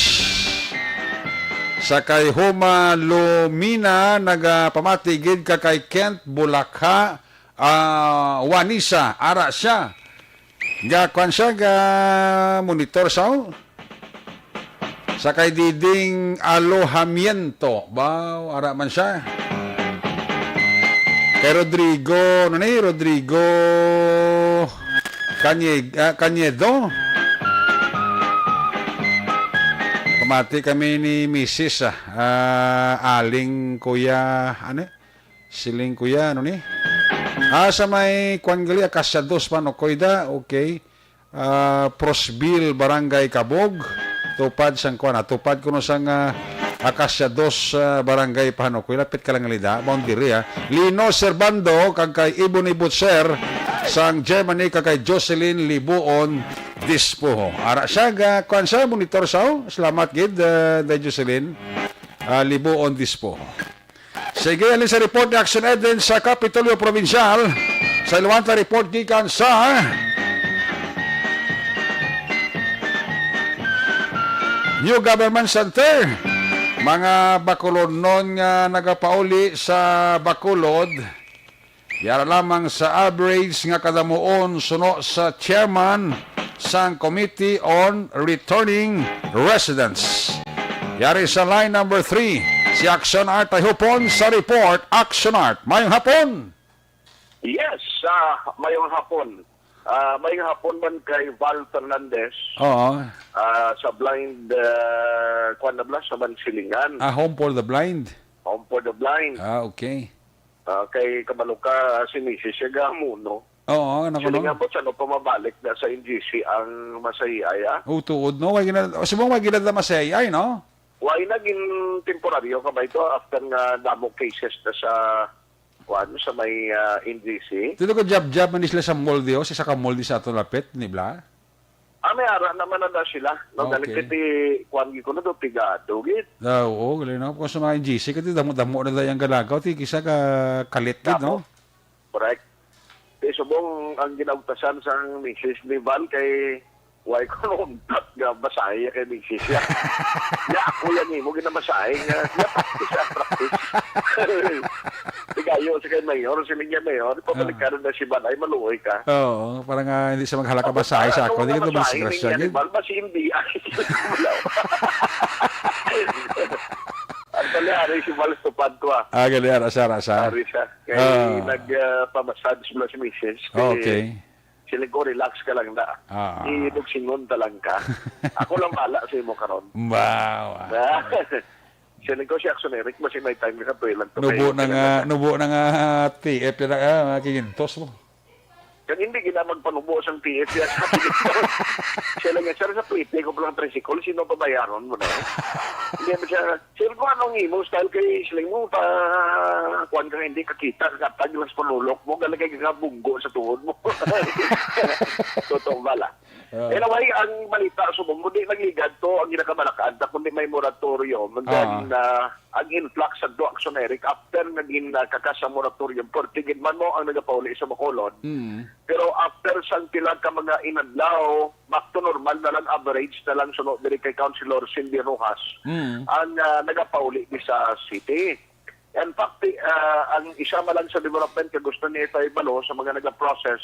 sa kay Homa Lumina, nagapamati gid ka kay Kent Bulakha, ah, Wanisa, ara siya. Ga, kwan siya, ga monitor sa, sa kay Diding Alojamiento. Baw, ara man siya. Kay Rodrigo, ano ni? Rodrigo Canye-, ah, Cañedo. Pamati kami ni Misis, ah, ah, Aling Kuya, ano? Siling Kuya, ano ni? Ah, sa may kwan gali, Acacia dos, Panocoida, okay. Ah, Prosville, Barangay Cabog. Tupad sang kwan, ah, tupad kuno sang, ah, Acacia dos, ah, Barangay Panocoida. Lapit ka lang gali da, boundary, ah. Lino Servando, kag kay Ebony Butcher, sang Germany, kag kay Jocelyn Libuon Dispo. Ara siya, ga, kwan siya, monitor sa, salamat gid, ah, Day Jocelyn. Ah, Libuon Dispo. Sige, alin sa report ni Action Eden sa Kapitolyo Provincial. Sa Ilwanta report gikan sa New Government Center. Mga Bacolodnon nga nagapauli sa Bacolod, yara lamang sa average nga kadamuon suno sa chairman sang Committee on Returning Residents. Yari sa line number three, si Action Art Ayhupon sa report. Action Art, mayong hapon! Yes, ah, mayong hapon. Ah, mayong hapon man kay Val Fernandez. Oo. Ah, sa blind, ah, kwan na bala, sa Mansilingan. Ah, Home for the Blind. Home for the Blind. Ah, okay. Ah, kay kabalo ka, si misis siya gahamuno. Oo, ano ko, Sila no? Nga po, sa ano pa mabalik na sa N G C ang masayay, ah? Oh, tuod, no? Way gina-, subong way gina-, masayay, no? Way na gin temporaryo ka ba ito after nga damo cases na sa, kuwan, sa may, ah, N G C? Dito ko jab-jab man sila sa mall di, oh, sa isa ka mall di sa ato lapit, ni bla? Ah, may ara naman na, na sila. No, Okay. Dali kay ti, kuwan, gi ko na do, pigado, gid. Ah, oo, gali na. Kung sa mga N G C, kasi damo-damo na dahil ang galagaw, ti kisa ka kalit, gid, Damo. No? Correct. Kay subong ang ginaugtasan sang misis ni Val kay way ko nuntat nga basahi kay misis niya. Ya, ako yan imo ginabasahi nga, nga practice, ah, practice. Tigayo sa kay Mayor, si Linya Mayor, Ah. Pabalik ka rin na si Val, ay maluoy ka. Oo, para nga hindi siya maghalaka Ako, basahi sa para ako. Hindi ako ka dumisgrasya, masahin niya gid. Ni Val, mas hindi, ay, wala. Ang tali, ari si Val, tupad ko, ah. Ah, gali, ara siya, ara siya. Ari siya. Kay Ah. nag, ah, pa-massage mo si misis. Kay Okay. Siling ko, relax ka lang na. Ah. Idugsingon ta lang ka. Ako lang bala sa imo karon. Wow. Siling ko, si Action Eric, mas may time ka, tuwi lang to. Nubo Kay na nga, kailangan nubo na nga, T F na, ah, mga quinientos mo. Kag hindi gina magpanubo sang T F ya sa Siya lang nga, "Sir, sa plete ko palang tricycle, sino babayaron mo na?" Hindi mo siya, "Sir, kung anong imo style kay siling mo, pa, kuwan ka nga, hindi kakita, kakatag lang sa panulok mo, gala kay kakabunggo sa tuhod mo." Totoo bala. Ah. Anyway, ang balita, subong mo, di nagligad to, ang ginakabalakaan ta, kundi may moratorium, and then, Ah. ah, ang influx sa do Action Eric, after naging, ah, kakas ang moratorium, forty gid man mo ang nagapauli sa Bacolod. Mm. Pero after sang pila ka mga inadlaw, back to normal na lang, average na lang suno diri kay Councilor Cindy Rojas Mm. ang, ah, nagapauli di sa city. In fact, ti-, ah, ang isa man lang sa development nga gusto ni Itay Balo sa mga nagaprocess,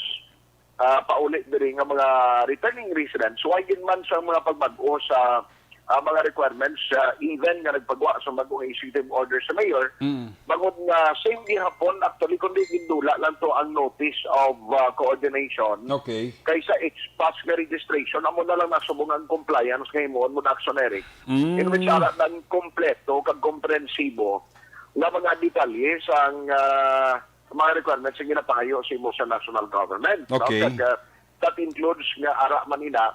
ah, pauli diri nga mga returning residents, way gid man sa mga pagbag-o sa, ah, mga requirements, ah, even nga nagpagwa sa bag-o nga executive order sa mayor, Mm. bangod nga same gihapon, actually, kundi gindula lang to ang notice of, ah, coordination Okay. kaysa express nga registration, amo na lang nasubong ang compliance nga himuon mo na Action Eric. Mm. In which ara nang kompleto kag komprensibo nga mga detalye sang, ah, mga requirements nga ginapangayo sa imo sa national government, no? Okay. Kag, ah, that includes nga ara man ina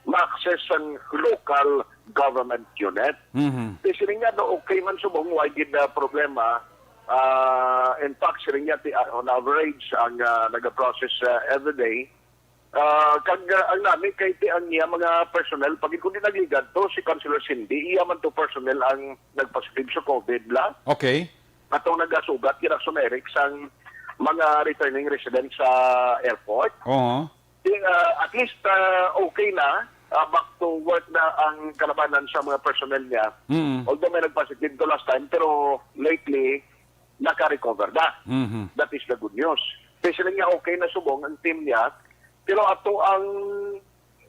ma-access sang local government unit. Mhm. Kay siling nga, no, okay man subong, way gid na problema. Ah, in fact, siling niya, ti-, ah, on average, ang, ah, nagaprocess, ah, everyday, ah, kag, ah, ang nami kay ti ang iya mga personnel, pag kundi nagligad to, si Councilor Cindy, iya man to personnel ang nagpositive sa COVID la. Okay. Atong nagasugat, gid Action Eric, sang, mga returning residents sa airport. Oo. Di, ah, at least, ah, okay na, ah, back to work na ang kalabanan sa mga personnel niya. Mm. Although may nagpositive to last time, pero lately, naka-recover na. Mhm. That is the good news. Kaya sila niya okay na subong ang team niya, pero ato ang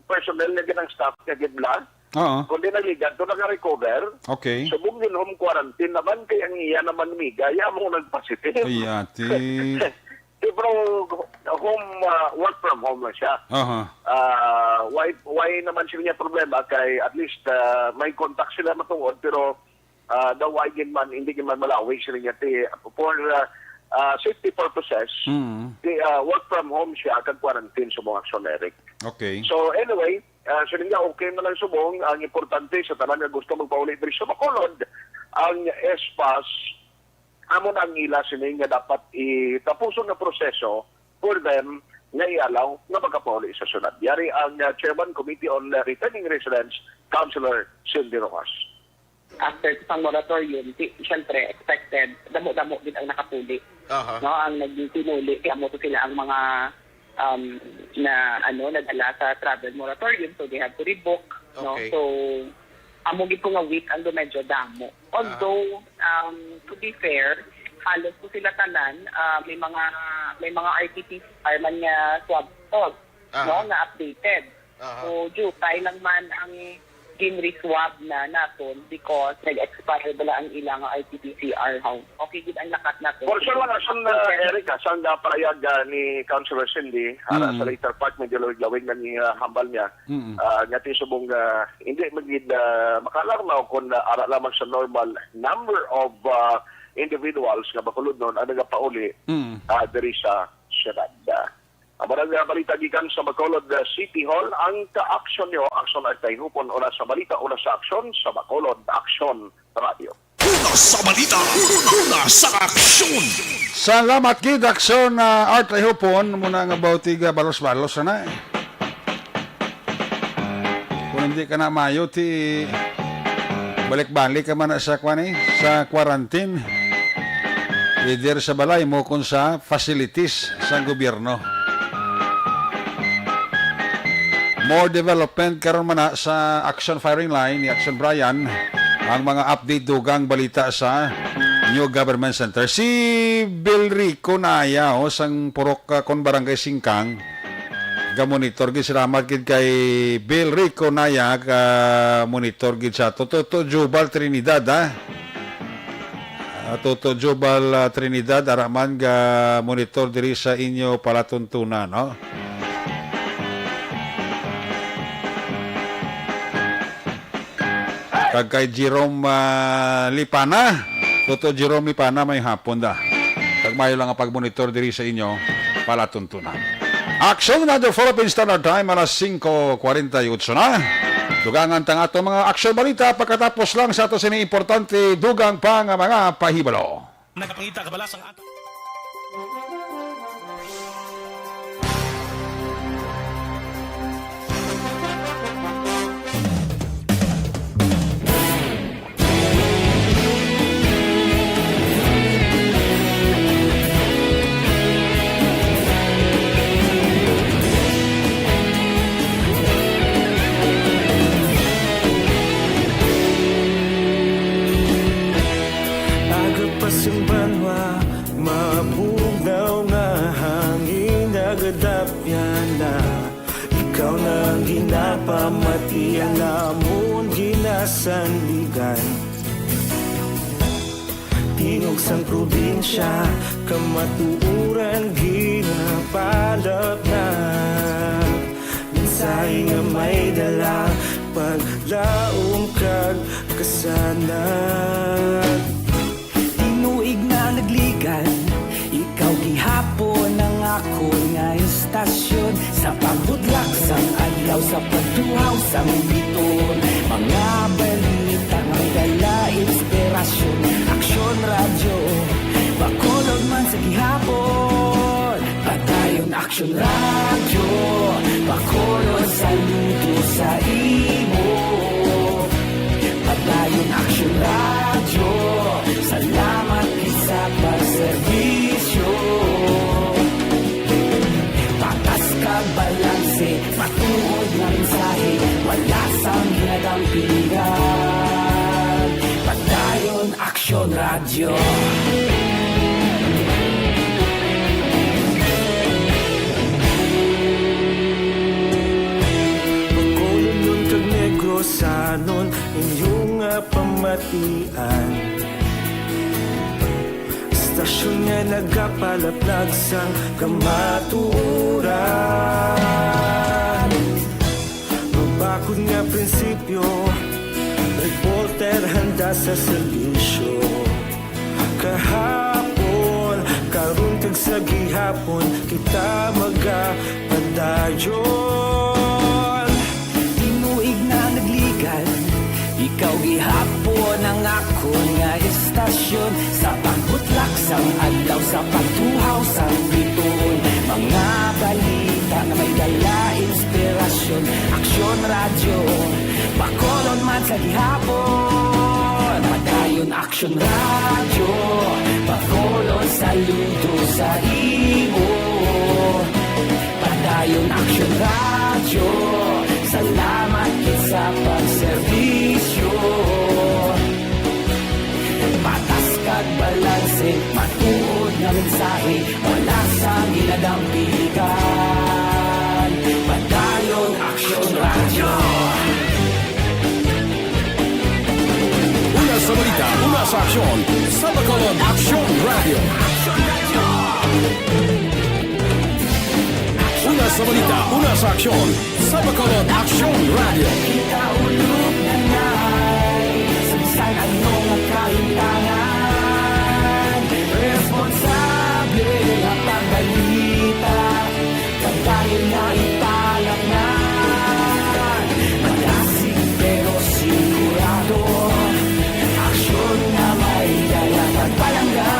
personnel niya, ganang staff niya, gid lang. Oo. Kundi naligan to, naka-recover. Okay. Subong yun, home quarantine naman, kay ang iya naman, miga, iya mo nagpositive. Ay, ate. Di, pero home, ah, work from home lang siya. Aha. Ah, why, why naman sila niya problema? Kay at least, ah, may contact sila matungod, pero, ah, daw ay gid man, hindi gid man malawig sila niya. Ti, for, ah, ah, safety purposes, Mm. ti, ah, work from home siya, kag quarantine sa mga aksyon, Eric. Okay. So, anyway, ah, sila niya okay man lang subong. Ang importante sa tanan nga gusto magpauli diri sa Bacolod, ang S pass, amo na ang ila sini nga dapat itapuson nga proseso for them nga i-allow nga makapauli sa syudad. Yari ang, uh, Chairman Committee on, uh, Returning Residents, Councilor Cindy Rojas. After sa moratorium, si, siyempre, expected, damo-damo gid ang nakapuli. Aha. No, ang naging pinuli, kaya mo to sila ang mga, um, na, ano, nadala sa travel moratorium, so they have to rebook, no? Okay. So, amo gid ko nga week ang medyo damo. Although, um, to be fair, halos po sila tanan, ah, may mga, may mga R T P C R man nga swab test, Aha. no, nga updated. Aha. So, jutay lang man ang gin-reswab na naton because nag-expire bala ang ilang R T P C R, how. Okay gid ang lakat naton. For sure lang, asan na, Eric, ah, sang, ah, pahayag, ah, ni Councilor Cindy, ara Mm. sa later part, medyo lawig-lawig na ni, ah, hambal niya. Mm. Ah, nga ti subong, ah, hindi magid, ah, makalarmaw kung, ah, ara lamang sa normal number of, ah, individuals nga Bacolodnon ang nagapauli, Mm. ah, diri sa syudad. Ah, ang mga balita gikan sa Bacolod, ah, City Hall, ang ka-aksyon nyo, Aksyon Artay Hupon, una sa balita, una sa aksyon, sa Bacolod, Aksyon Radio. Una sa balita, una sa aksyon. Salamat gid, Aksyon, ah, Art Rehopon. Muna nga bautig, ah, balos-balos na, eh. Kung hindi ka na mayo, ti balik-balik ka man na sa kwan, eh, sa quarantine. Either sa balay mo kung sa facilities sang gobyerno. More development karon man na sa Action Firing Line ni Action Brian, ang mga update, dugang balita sa New Government Center. Si Bill Rico Naya, oh, sang Purok, ah, kon Barangay Singkang, ga-monitor gid. Salamat gid kay Bill Rico Naya, ka-monitor gid sa Toto Jubal Trinidad, ha. Ah, Toto Jubal, ah, Trinidad, ara man ga-monitor diri sa inyo palatuntunan, no? Kag kay Jerome, ah, Lipana, Toto Jerome Lipana, may hapon da. Kag mayo lang ang pagmonitor diri sa inyo palatuntunan. Action Radyo Philippine Standard Time, alas singko kwarenta y otso na. Dugangan tang ato mga aksyon balita pagkatapos lang sa ato sini importante dugang pa nga mga pahibalo. Nagapangita ka bala sang ato. Aga pa sing banwa, mabugnaw nga hangin, nagadapyan na. Ikaw na ang ginapamati, ang amon ginasandigan. Tingog sang probinsya, kamatuoran ginapalapnap. Mensahe nga may dala, paglaom kag kasanag. Tinuig na nagligan, ikaw gihapon ang akon nga istasyon. Sa pagbudlak sang adlaw, sa pagtuhaw sang biton, mga balita may dala inspirasyon. Aksyon Radyo, Bacolod man sa gihapon. Padayon Aksyon Radyo, Bacolod, saludo sa imo. Padayon Aksyon Radyo, salamat gid sa pagserbisyo. Pilihan, Padayon Aksyon Radyo. Bacolodnon kag Negrosanon, inyo nga pamatian. Istasyon nga nagapalaplag sang kamatuoran. Mabakod nga prinsipyo, reporter handa sa serbisyo. Kahapon, karon kag sa gihapon, kita magapadayon. Tinuig na nagligad, ikaw gihapon ang akon nga istasyon. Sa pagbutlak sang adlaw, sa pagtuhaw sang bituon, mga balita nga may dala inspirasyon. Aksyon Radyo, Bacolod man sa gihapon. Padayon Aksyon Radyo, Bacolod, saludo sa imo. Padayon Aksyon Radyo, salamat gid sa pagserbisyo. Patas kag balanse, matuod nga mensahe, wala sang ginadampigan. Padayon Aksyon Radyo. Una sa balita, una sa aksyon, sa Bacolod Aksyon Radyo. Una sa balita, una sa aksyon, sa Bacolod Aksyon Radyo. Kita ulog na nai, sa bisan ano nga kahintangan, responsable nga pagbalita. Padayon na ipalaknan, malasig pero sigurado, aksyon nga may dala pagpalangga.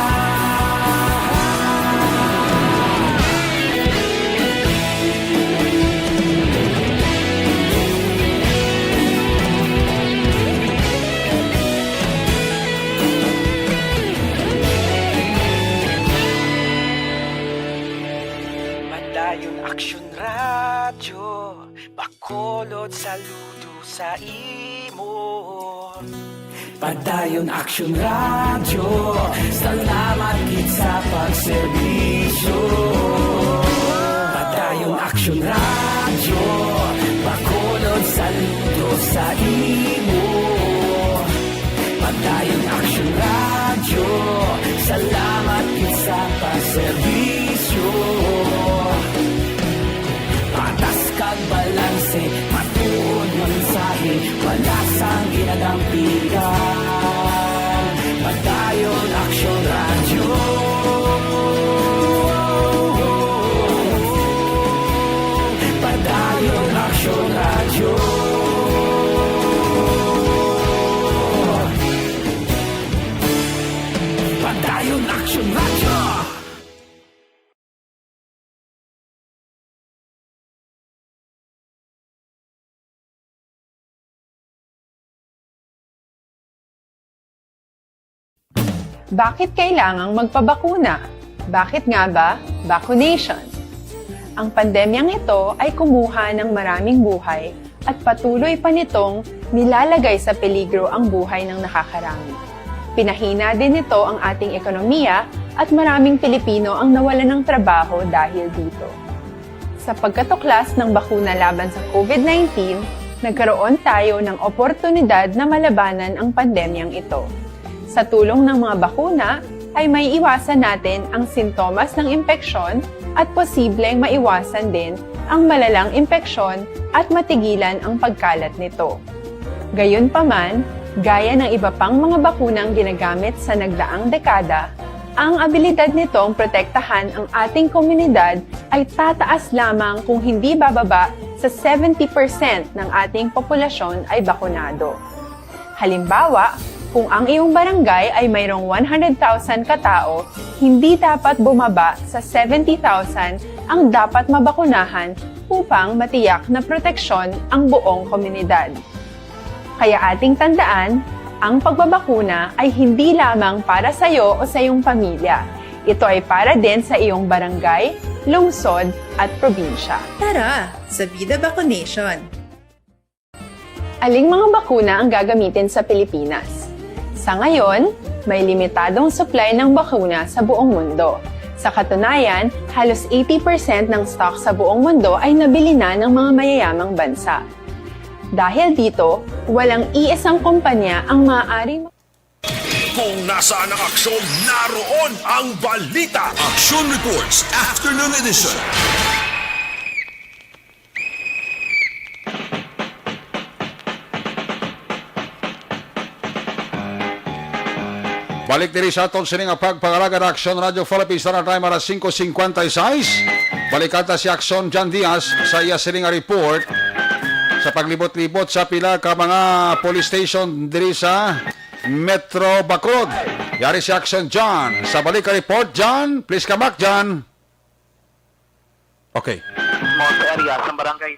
Padayon Aksyon Radyo, Bacolod, saludo sa imo. Padayon Aksyon Radyo, salamat gid sa pagserbisyo. Padayon Aksyon Radyo, Bacolod, saludo sa imo. Padayon Aksyon Radyo, salamat gid sa pagserbisyo. Patas kag balanse, matuod nga mensahe, wala sang ginadampigan. Padayon Aksyon Radyo. Padayon Aksyon Radyo. Padayon Aksyon Radyo. Bakit kailangang magpabakuna? Bakit nga ba vaccination? Ang pandemyang ito ay kumuha ng maraming buhay at patuloy pa nitong nilalagay sa peligro ang buhay ng nakakarami. Pinahina din nito ang ating ekonomiya at maraming Pilipino ang nawalan ng trabaho dahil dito. Sa pagkatuklas ng bakuna laban sa COVID nineteen, nagkaroon tayo ng oportunidad na malabanan ang pandemyang ito. Sa tulong ng mga bakuna, ay maiiwasan natin ang sintomas ng impeksyon at posibleng maiwasan din ang malalang impeksyon at matigilan ang pagkalat nito. Gayunpaman, gaya ng iba pang mga bakunang ginagamit sa nagdaang dekada, ang abilidad nitong protektahan ang ating komunidad ay tataas lamang kung hindi bababa sa seventy percent ng ating populasyon ay bakunado. Halimbawa, kung ang iyong barangay ay mayroong one hundred thousand katao, hindi dapat bumaba sa seventy thousand ang dapat mabakunahan upang matiyak na proteksyon ang buong komunidad. Kaya ating tandaan, ang pagbabakuna ay hindi lamang para sa iyo o sa iyong pamilya. Ito ay para din sa iyong barangay, lungsod, at probinsya. Tara, sa Vida Vaccination! Aling mga bakuna ang gagamitin sa Pilipinas? Sa ngayon, may limitadong supply ng bakuna sa buong mundo. Sa katunayan, halos eighty percent ng stock sa buong mundo ay nabili na ng mga mayayamang bansa. Dahil dito, walang iisang kumpanya ang maaari Kung nasaan ang aksyon, naroon ang balita. Action Reports, Afternoon Edition. Balik diri sa aton sini nga pagpangalagad, Action Radio Philippines, sa time alas singko singkwenta y seis. Balikan ta si Action John Diaz sa iya sini nga report sa paglibot-libot sa pila ka mga police station diri sa Metro Bacolod. Yari si Action John. Sa balik ka report, John. Please come back, John. Okay. Mo sa area sa barangay,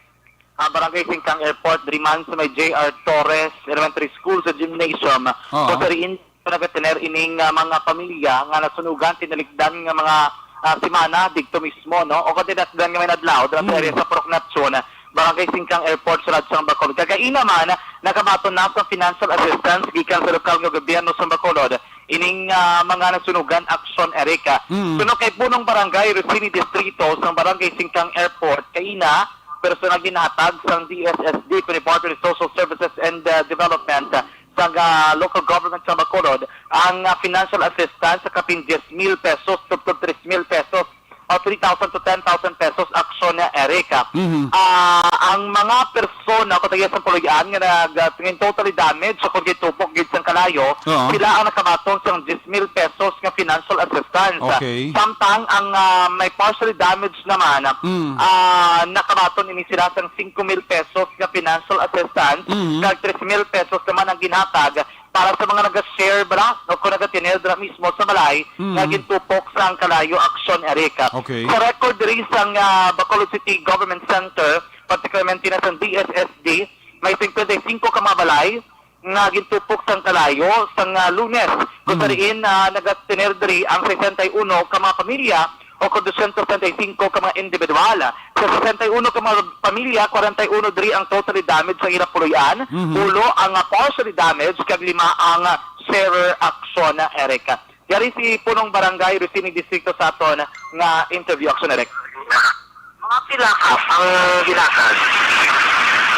ah, Barangay Singkang Airport, diri man sa may J R Torres Elementary School sa gymnasium. Oo. Kung sa diin nagatener ining, ah, mga pamilya nga nasunugan, tinalikdan nga mga, ah, semana didto mismo, no? O kung tinatdan nga may adlaw, dira sa Mm. area sa Purok Neptune, Barangay Singkang Airport, sa Ladsang Bacolod. Kagaina man, nakabaton na sa financial assistance gikan sa lokal nga gobyerno sa Bacolod ining, ah, mga nasunugan aksyon, Eric. Mm. Suno kay punong barangay Rosini Distrito sa Barangay Singkang Airport, kaina, personal ginhatag sang D S S D, kung Department of Social Services and, ah, Development, ah, sa, ah, local government sa Bacolod, ang, ah, financial assistance sa kapin diyes mil pesos tubtob tres mil pesos o three thousand to ten thousand pesos aksyon na, Eric. Mhm. Ah, ang mga persona o katagya sa puloy-an nga nag-, ah, nga totally damage o kung gitupok gid sang kalayo, Oo. sila ang nakabaton sang diyes mil pesos nga financial assistance. Okay. Samtang ang, ah, may partially damaged naman, Mm. ah, nakabaton ini sila sang singko mil pesos nga financial assistance, Mhm. kag tres mil pesos naman ang ginhatag para sa mga naga-share bala o kung nagatinel dira mismo sa balay Mm. nga gintupok sang kalayo aksyon, Eric. Okay. Sa record diri sang, ah, Bacolod City Government Center, particularmente na sang D S S D, may singkwenta y singko ka mga balay nga gintupok sang kalayo sang, ah, Lunes, kung Mm. sa diin, ah, nagatinel diri ang sesenta y uno ka mga pamilya o kon dosyentos treinta y cinco ka mga individual. Sa sesenta y uno ka mga pamilya, kwarenta y uno diri ang totally damaged sa ila puloy-an, Mhm. ulo ang, ah, partially damaged, kag lima ang, ah, severe aksyon, Eric. Yari si Punong Barangay Rosini Distrito sa aton nga interview, aksyon, Eric. Mga pila ka ang ginatag?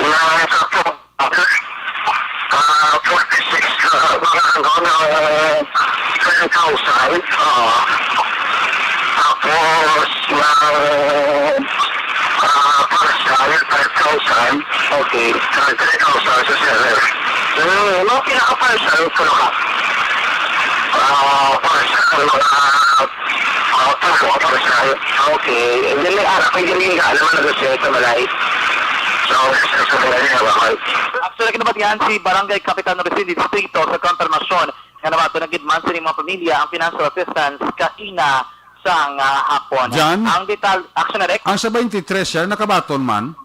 Mga sa Ah, forty-six, ah, mga ano, ah, ten thousand, ah, tapos, ah, ah, partial, five thousand. Okay. Ah, ten thousand sa seller. Hmm, mga pinaka-partial, pulo ka. Ah, partial, mga, ah, pulo ka partial. Okay. And then may ara, may galing nga, alam mo, nag-share sa balay. So, sa, sa balay niya, bakal. Actually, kinabatian si Barangay Kapitan Rosini Distrito sa konfirmasyon nga nabaton na gid man sining mga pamilya ang financial assistance kaina sang, ah, hapon. Jan? Ang detal-, action direct. Ang sa twenty-three, sir, nakabaton man?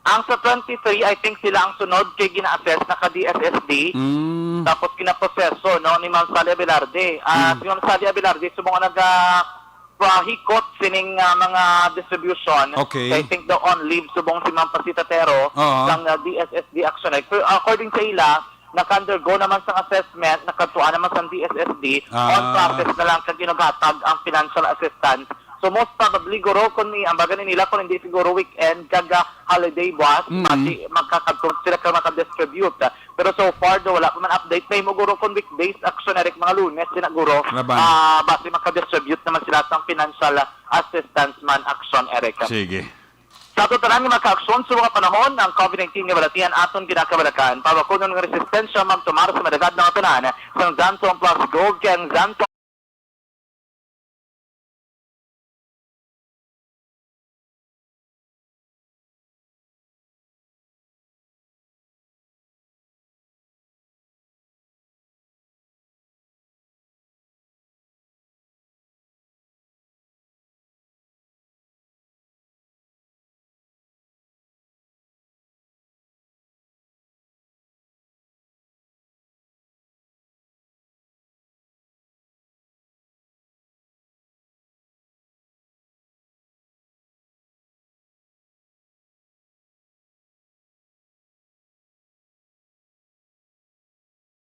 Ang sa twenty-three, I think sila ang sunod kay gina-assess na ka D S S D. Mm. Tapos ginaproseso, no, ni Ma'am Sally Abelarde. Ah, Mm. si Ma'am Sally Abelarde, subong nga naga-, ah, hikot sining, ah, mga distribution. Okay. I think daw on leave subong si Ma'am Pasita Tero Oo. sang, ah, D S S D action. Like, pero according sa ila, naka-undergo naman sang assessment, nakadtuan naman sang D S S D, Ah. on process na lang kag ginhatag ang financial assistance. So, most probably, guro, kung i-, ambagan nila kung hindi siguro weekend, kag, ah, holiday buwas, Mm. basi magkakadto sila kag makadistribute. Pero so far, do, wala pa man update. Mahimo, guro, kung weekdays, action, Eric, mga Lunes, sina, guro, Laban. ah, basi makadistribute naman sila sang financial assistance man, action, Eric. Sige. Sa aton tanan nga mga kaaksyon, sa mga panahon, ang COVID nineteen nga balatian aton ginakabalakan. Pabakunon nga resistensya magtumar sa madagad nga tanan sang Xanthone Plus Gold kag Xanthone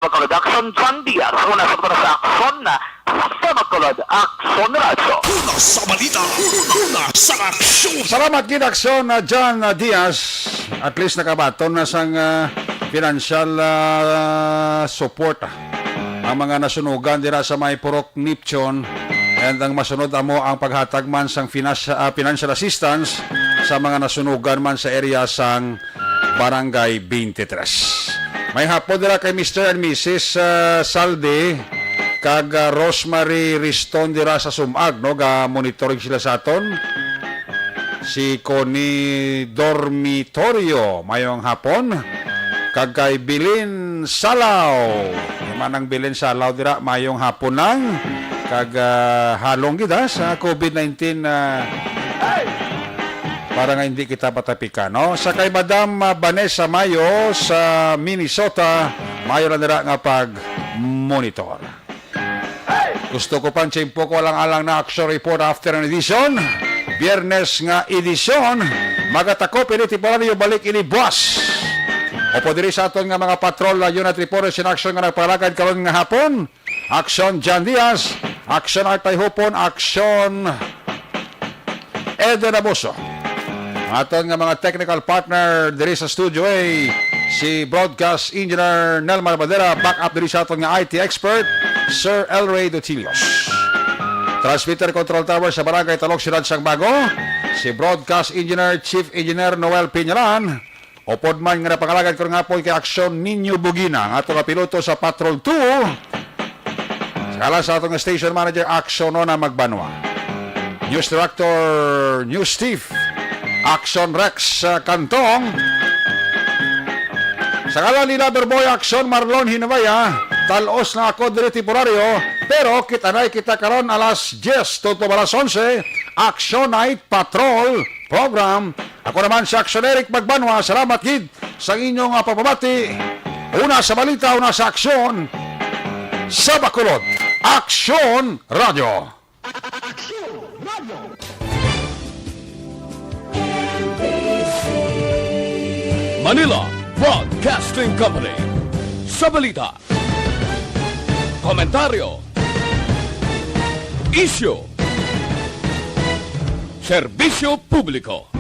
Bacolod, Aksyon, John Diaz. Una sa, una sa Aksyon, sa Bacolod, Aksyon Radyo. Una sa balita, una sa aksyon. Salamat gid, Aksyon, uh, John, uh, Diaz. At least nakabaton na sang, uh, financial, uh, support, ah, ang mga nasunugan dira sa may Purok Neptune. And ang masunod amo ang paghatag man sang finas-, ah, financial assistance sa mga nasunugan man sa area sang Barangay twenty-three. May hapon dira kay Mister and Missus, ah, Saldi kag, ah, Rosemary Riston dira sa Sumag, no? Ga-monitoring sila sa aton. Si Connie Dormitorio, mayong hapon. Kag kay Bilin Salaw. Manang Bilin Salaw dira, mayong hapon lang. Kag, ah, halong gid, ah, sa covid nineteen, ah, para nga hindi kita matapikan, no? Sa kay Madam, ah, Vanessa Mayo sa Minnesota, mayo lang dira nga pag-monitor. Gusto ko pang tiyempo ko alang-alang na Action Report Afternoon Edition. Biyernes nga edisyon, magatakop ini temporaryo, balik ini buwas. Upod diri sa aton nga mga patrol, uh, unit reporters in action nga nagpangalagad karon nga hapon. Action John Diaz, Action Art Tayhupon, Action Eden Abuso. Ang aton nga mga technical partner diri sa Studio A, si Broadcast Engineer Nelmar Badera, back up diri sa aton nga I T expert, Sir El Rey Dutilios. Transmitter Control Tower sa Barangay Talok, Siyudad sang Bago, si Broadcast Engineer, Chief Engineer Noel Piñalan, upod man nga napangalagad karon nga hapon kay Aksyon Ninyo Bugina, ang ato nga piloto sa Patrol two. Sa ngalan sa ato nga station manager, Aksyon Nona Magbanwa. News Director, News Chief, Aksyon Rex, uh, Cantong. Sa ngalan ni Loverboy, Aksyon Marlon Hinabaya, talos na ako diri temporaryo, pero kita na kita karon alas diyes, tuto alas onse, Action Night Patrol Program. Ako naman si Aksyon Eric Magbanwa, salamat gid sa inyong, ah, pagpabati. Una sa balita, una sa aksyon, sa Bacolod, Aksyon Radyo. Manila Broadcasting Company. Sa balita, komentaryo, isyu, serbisyo publiko.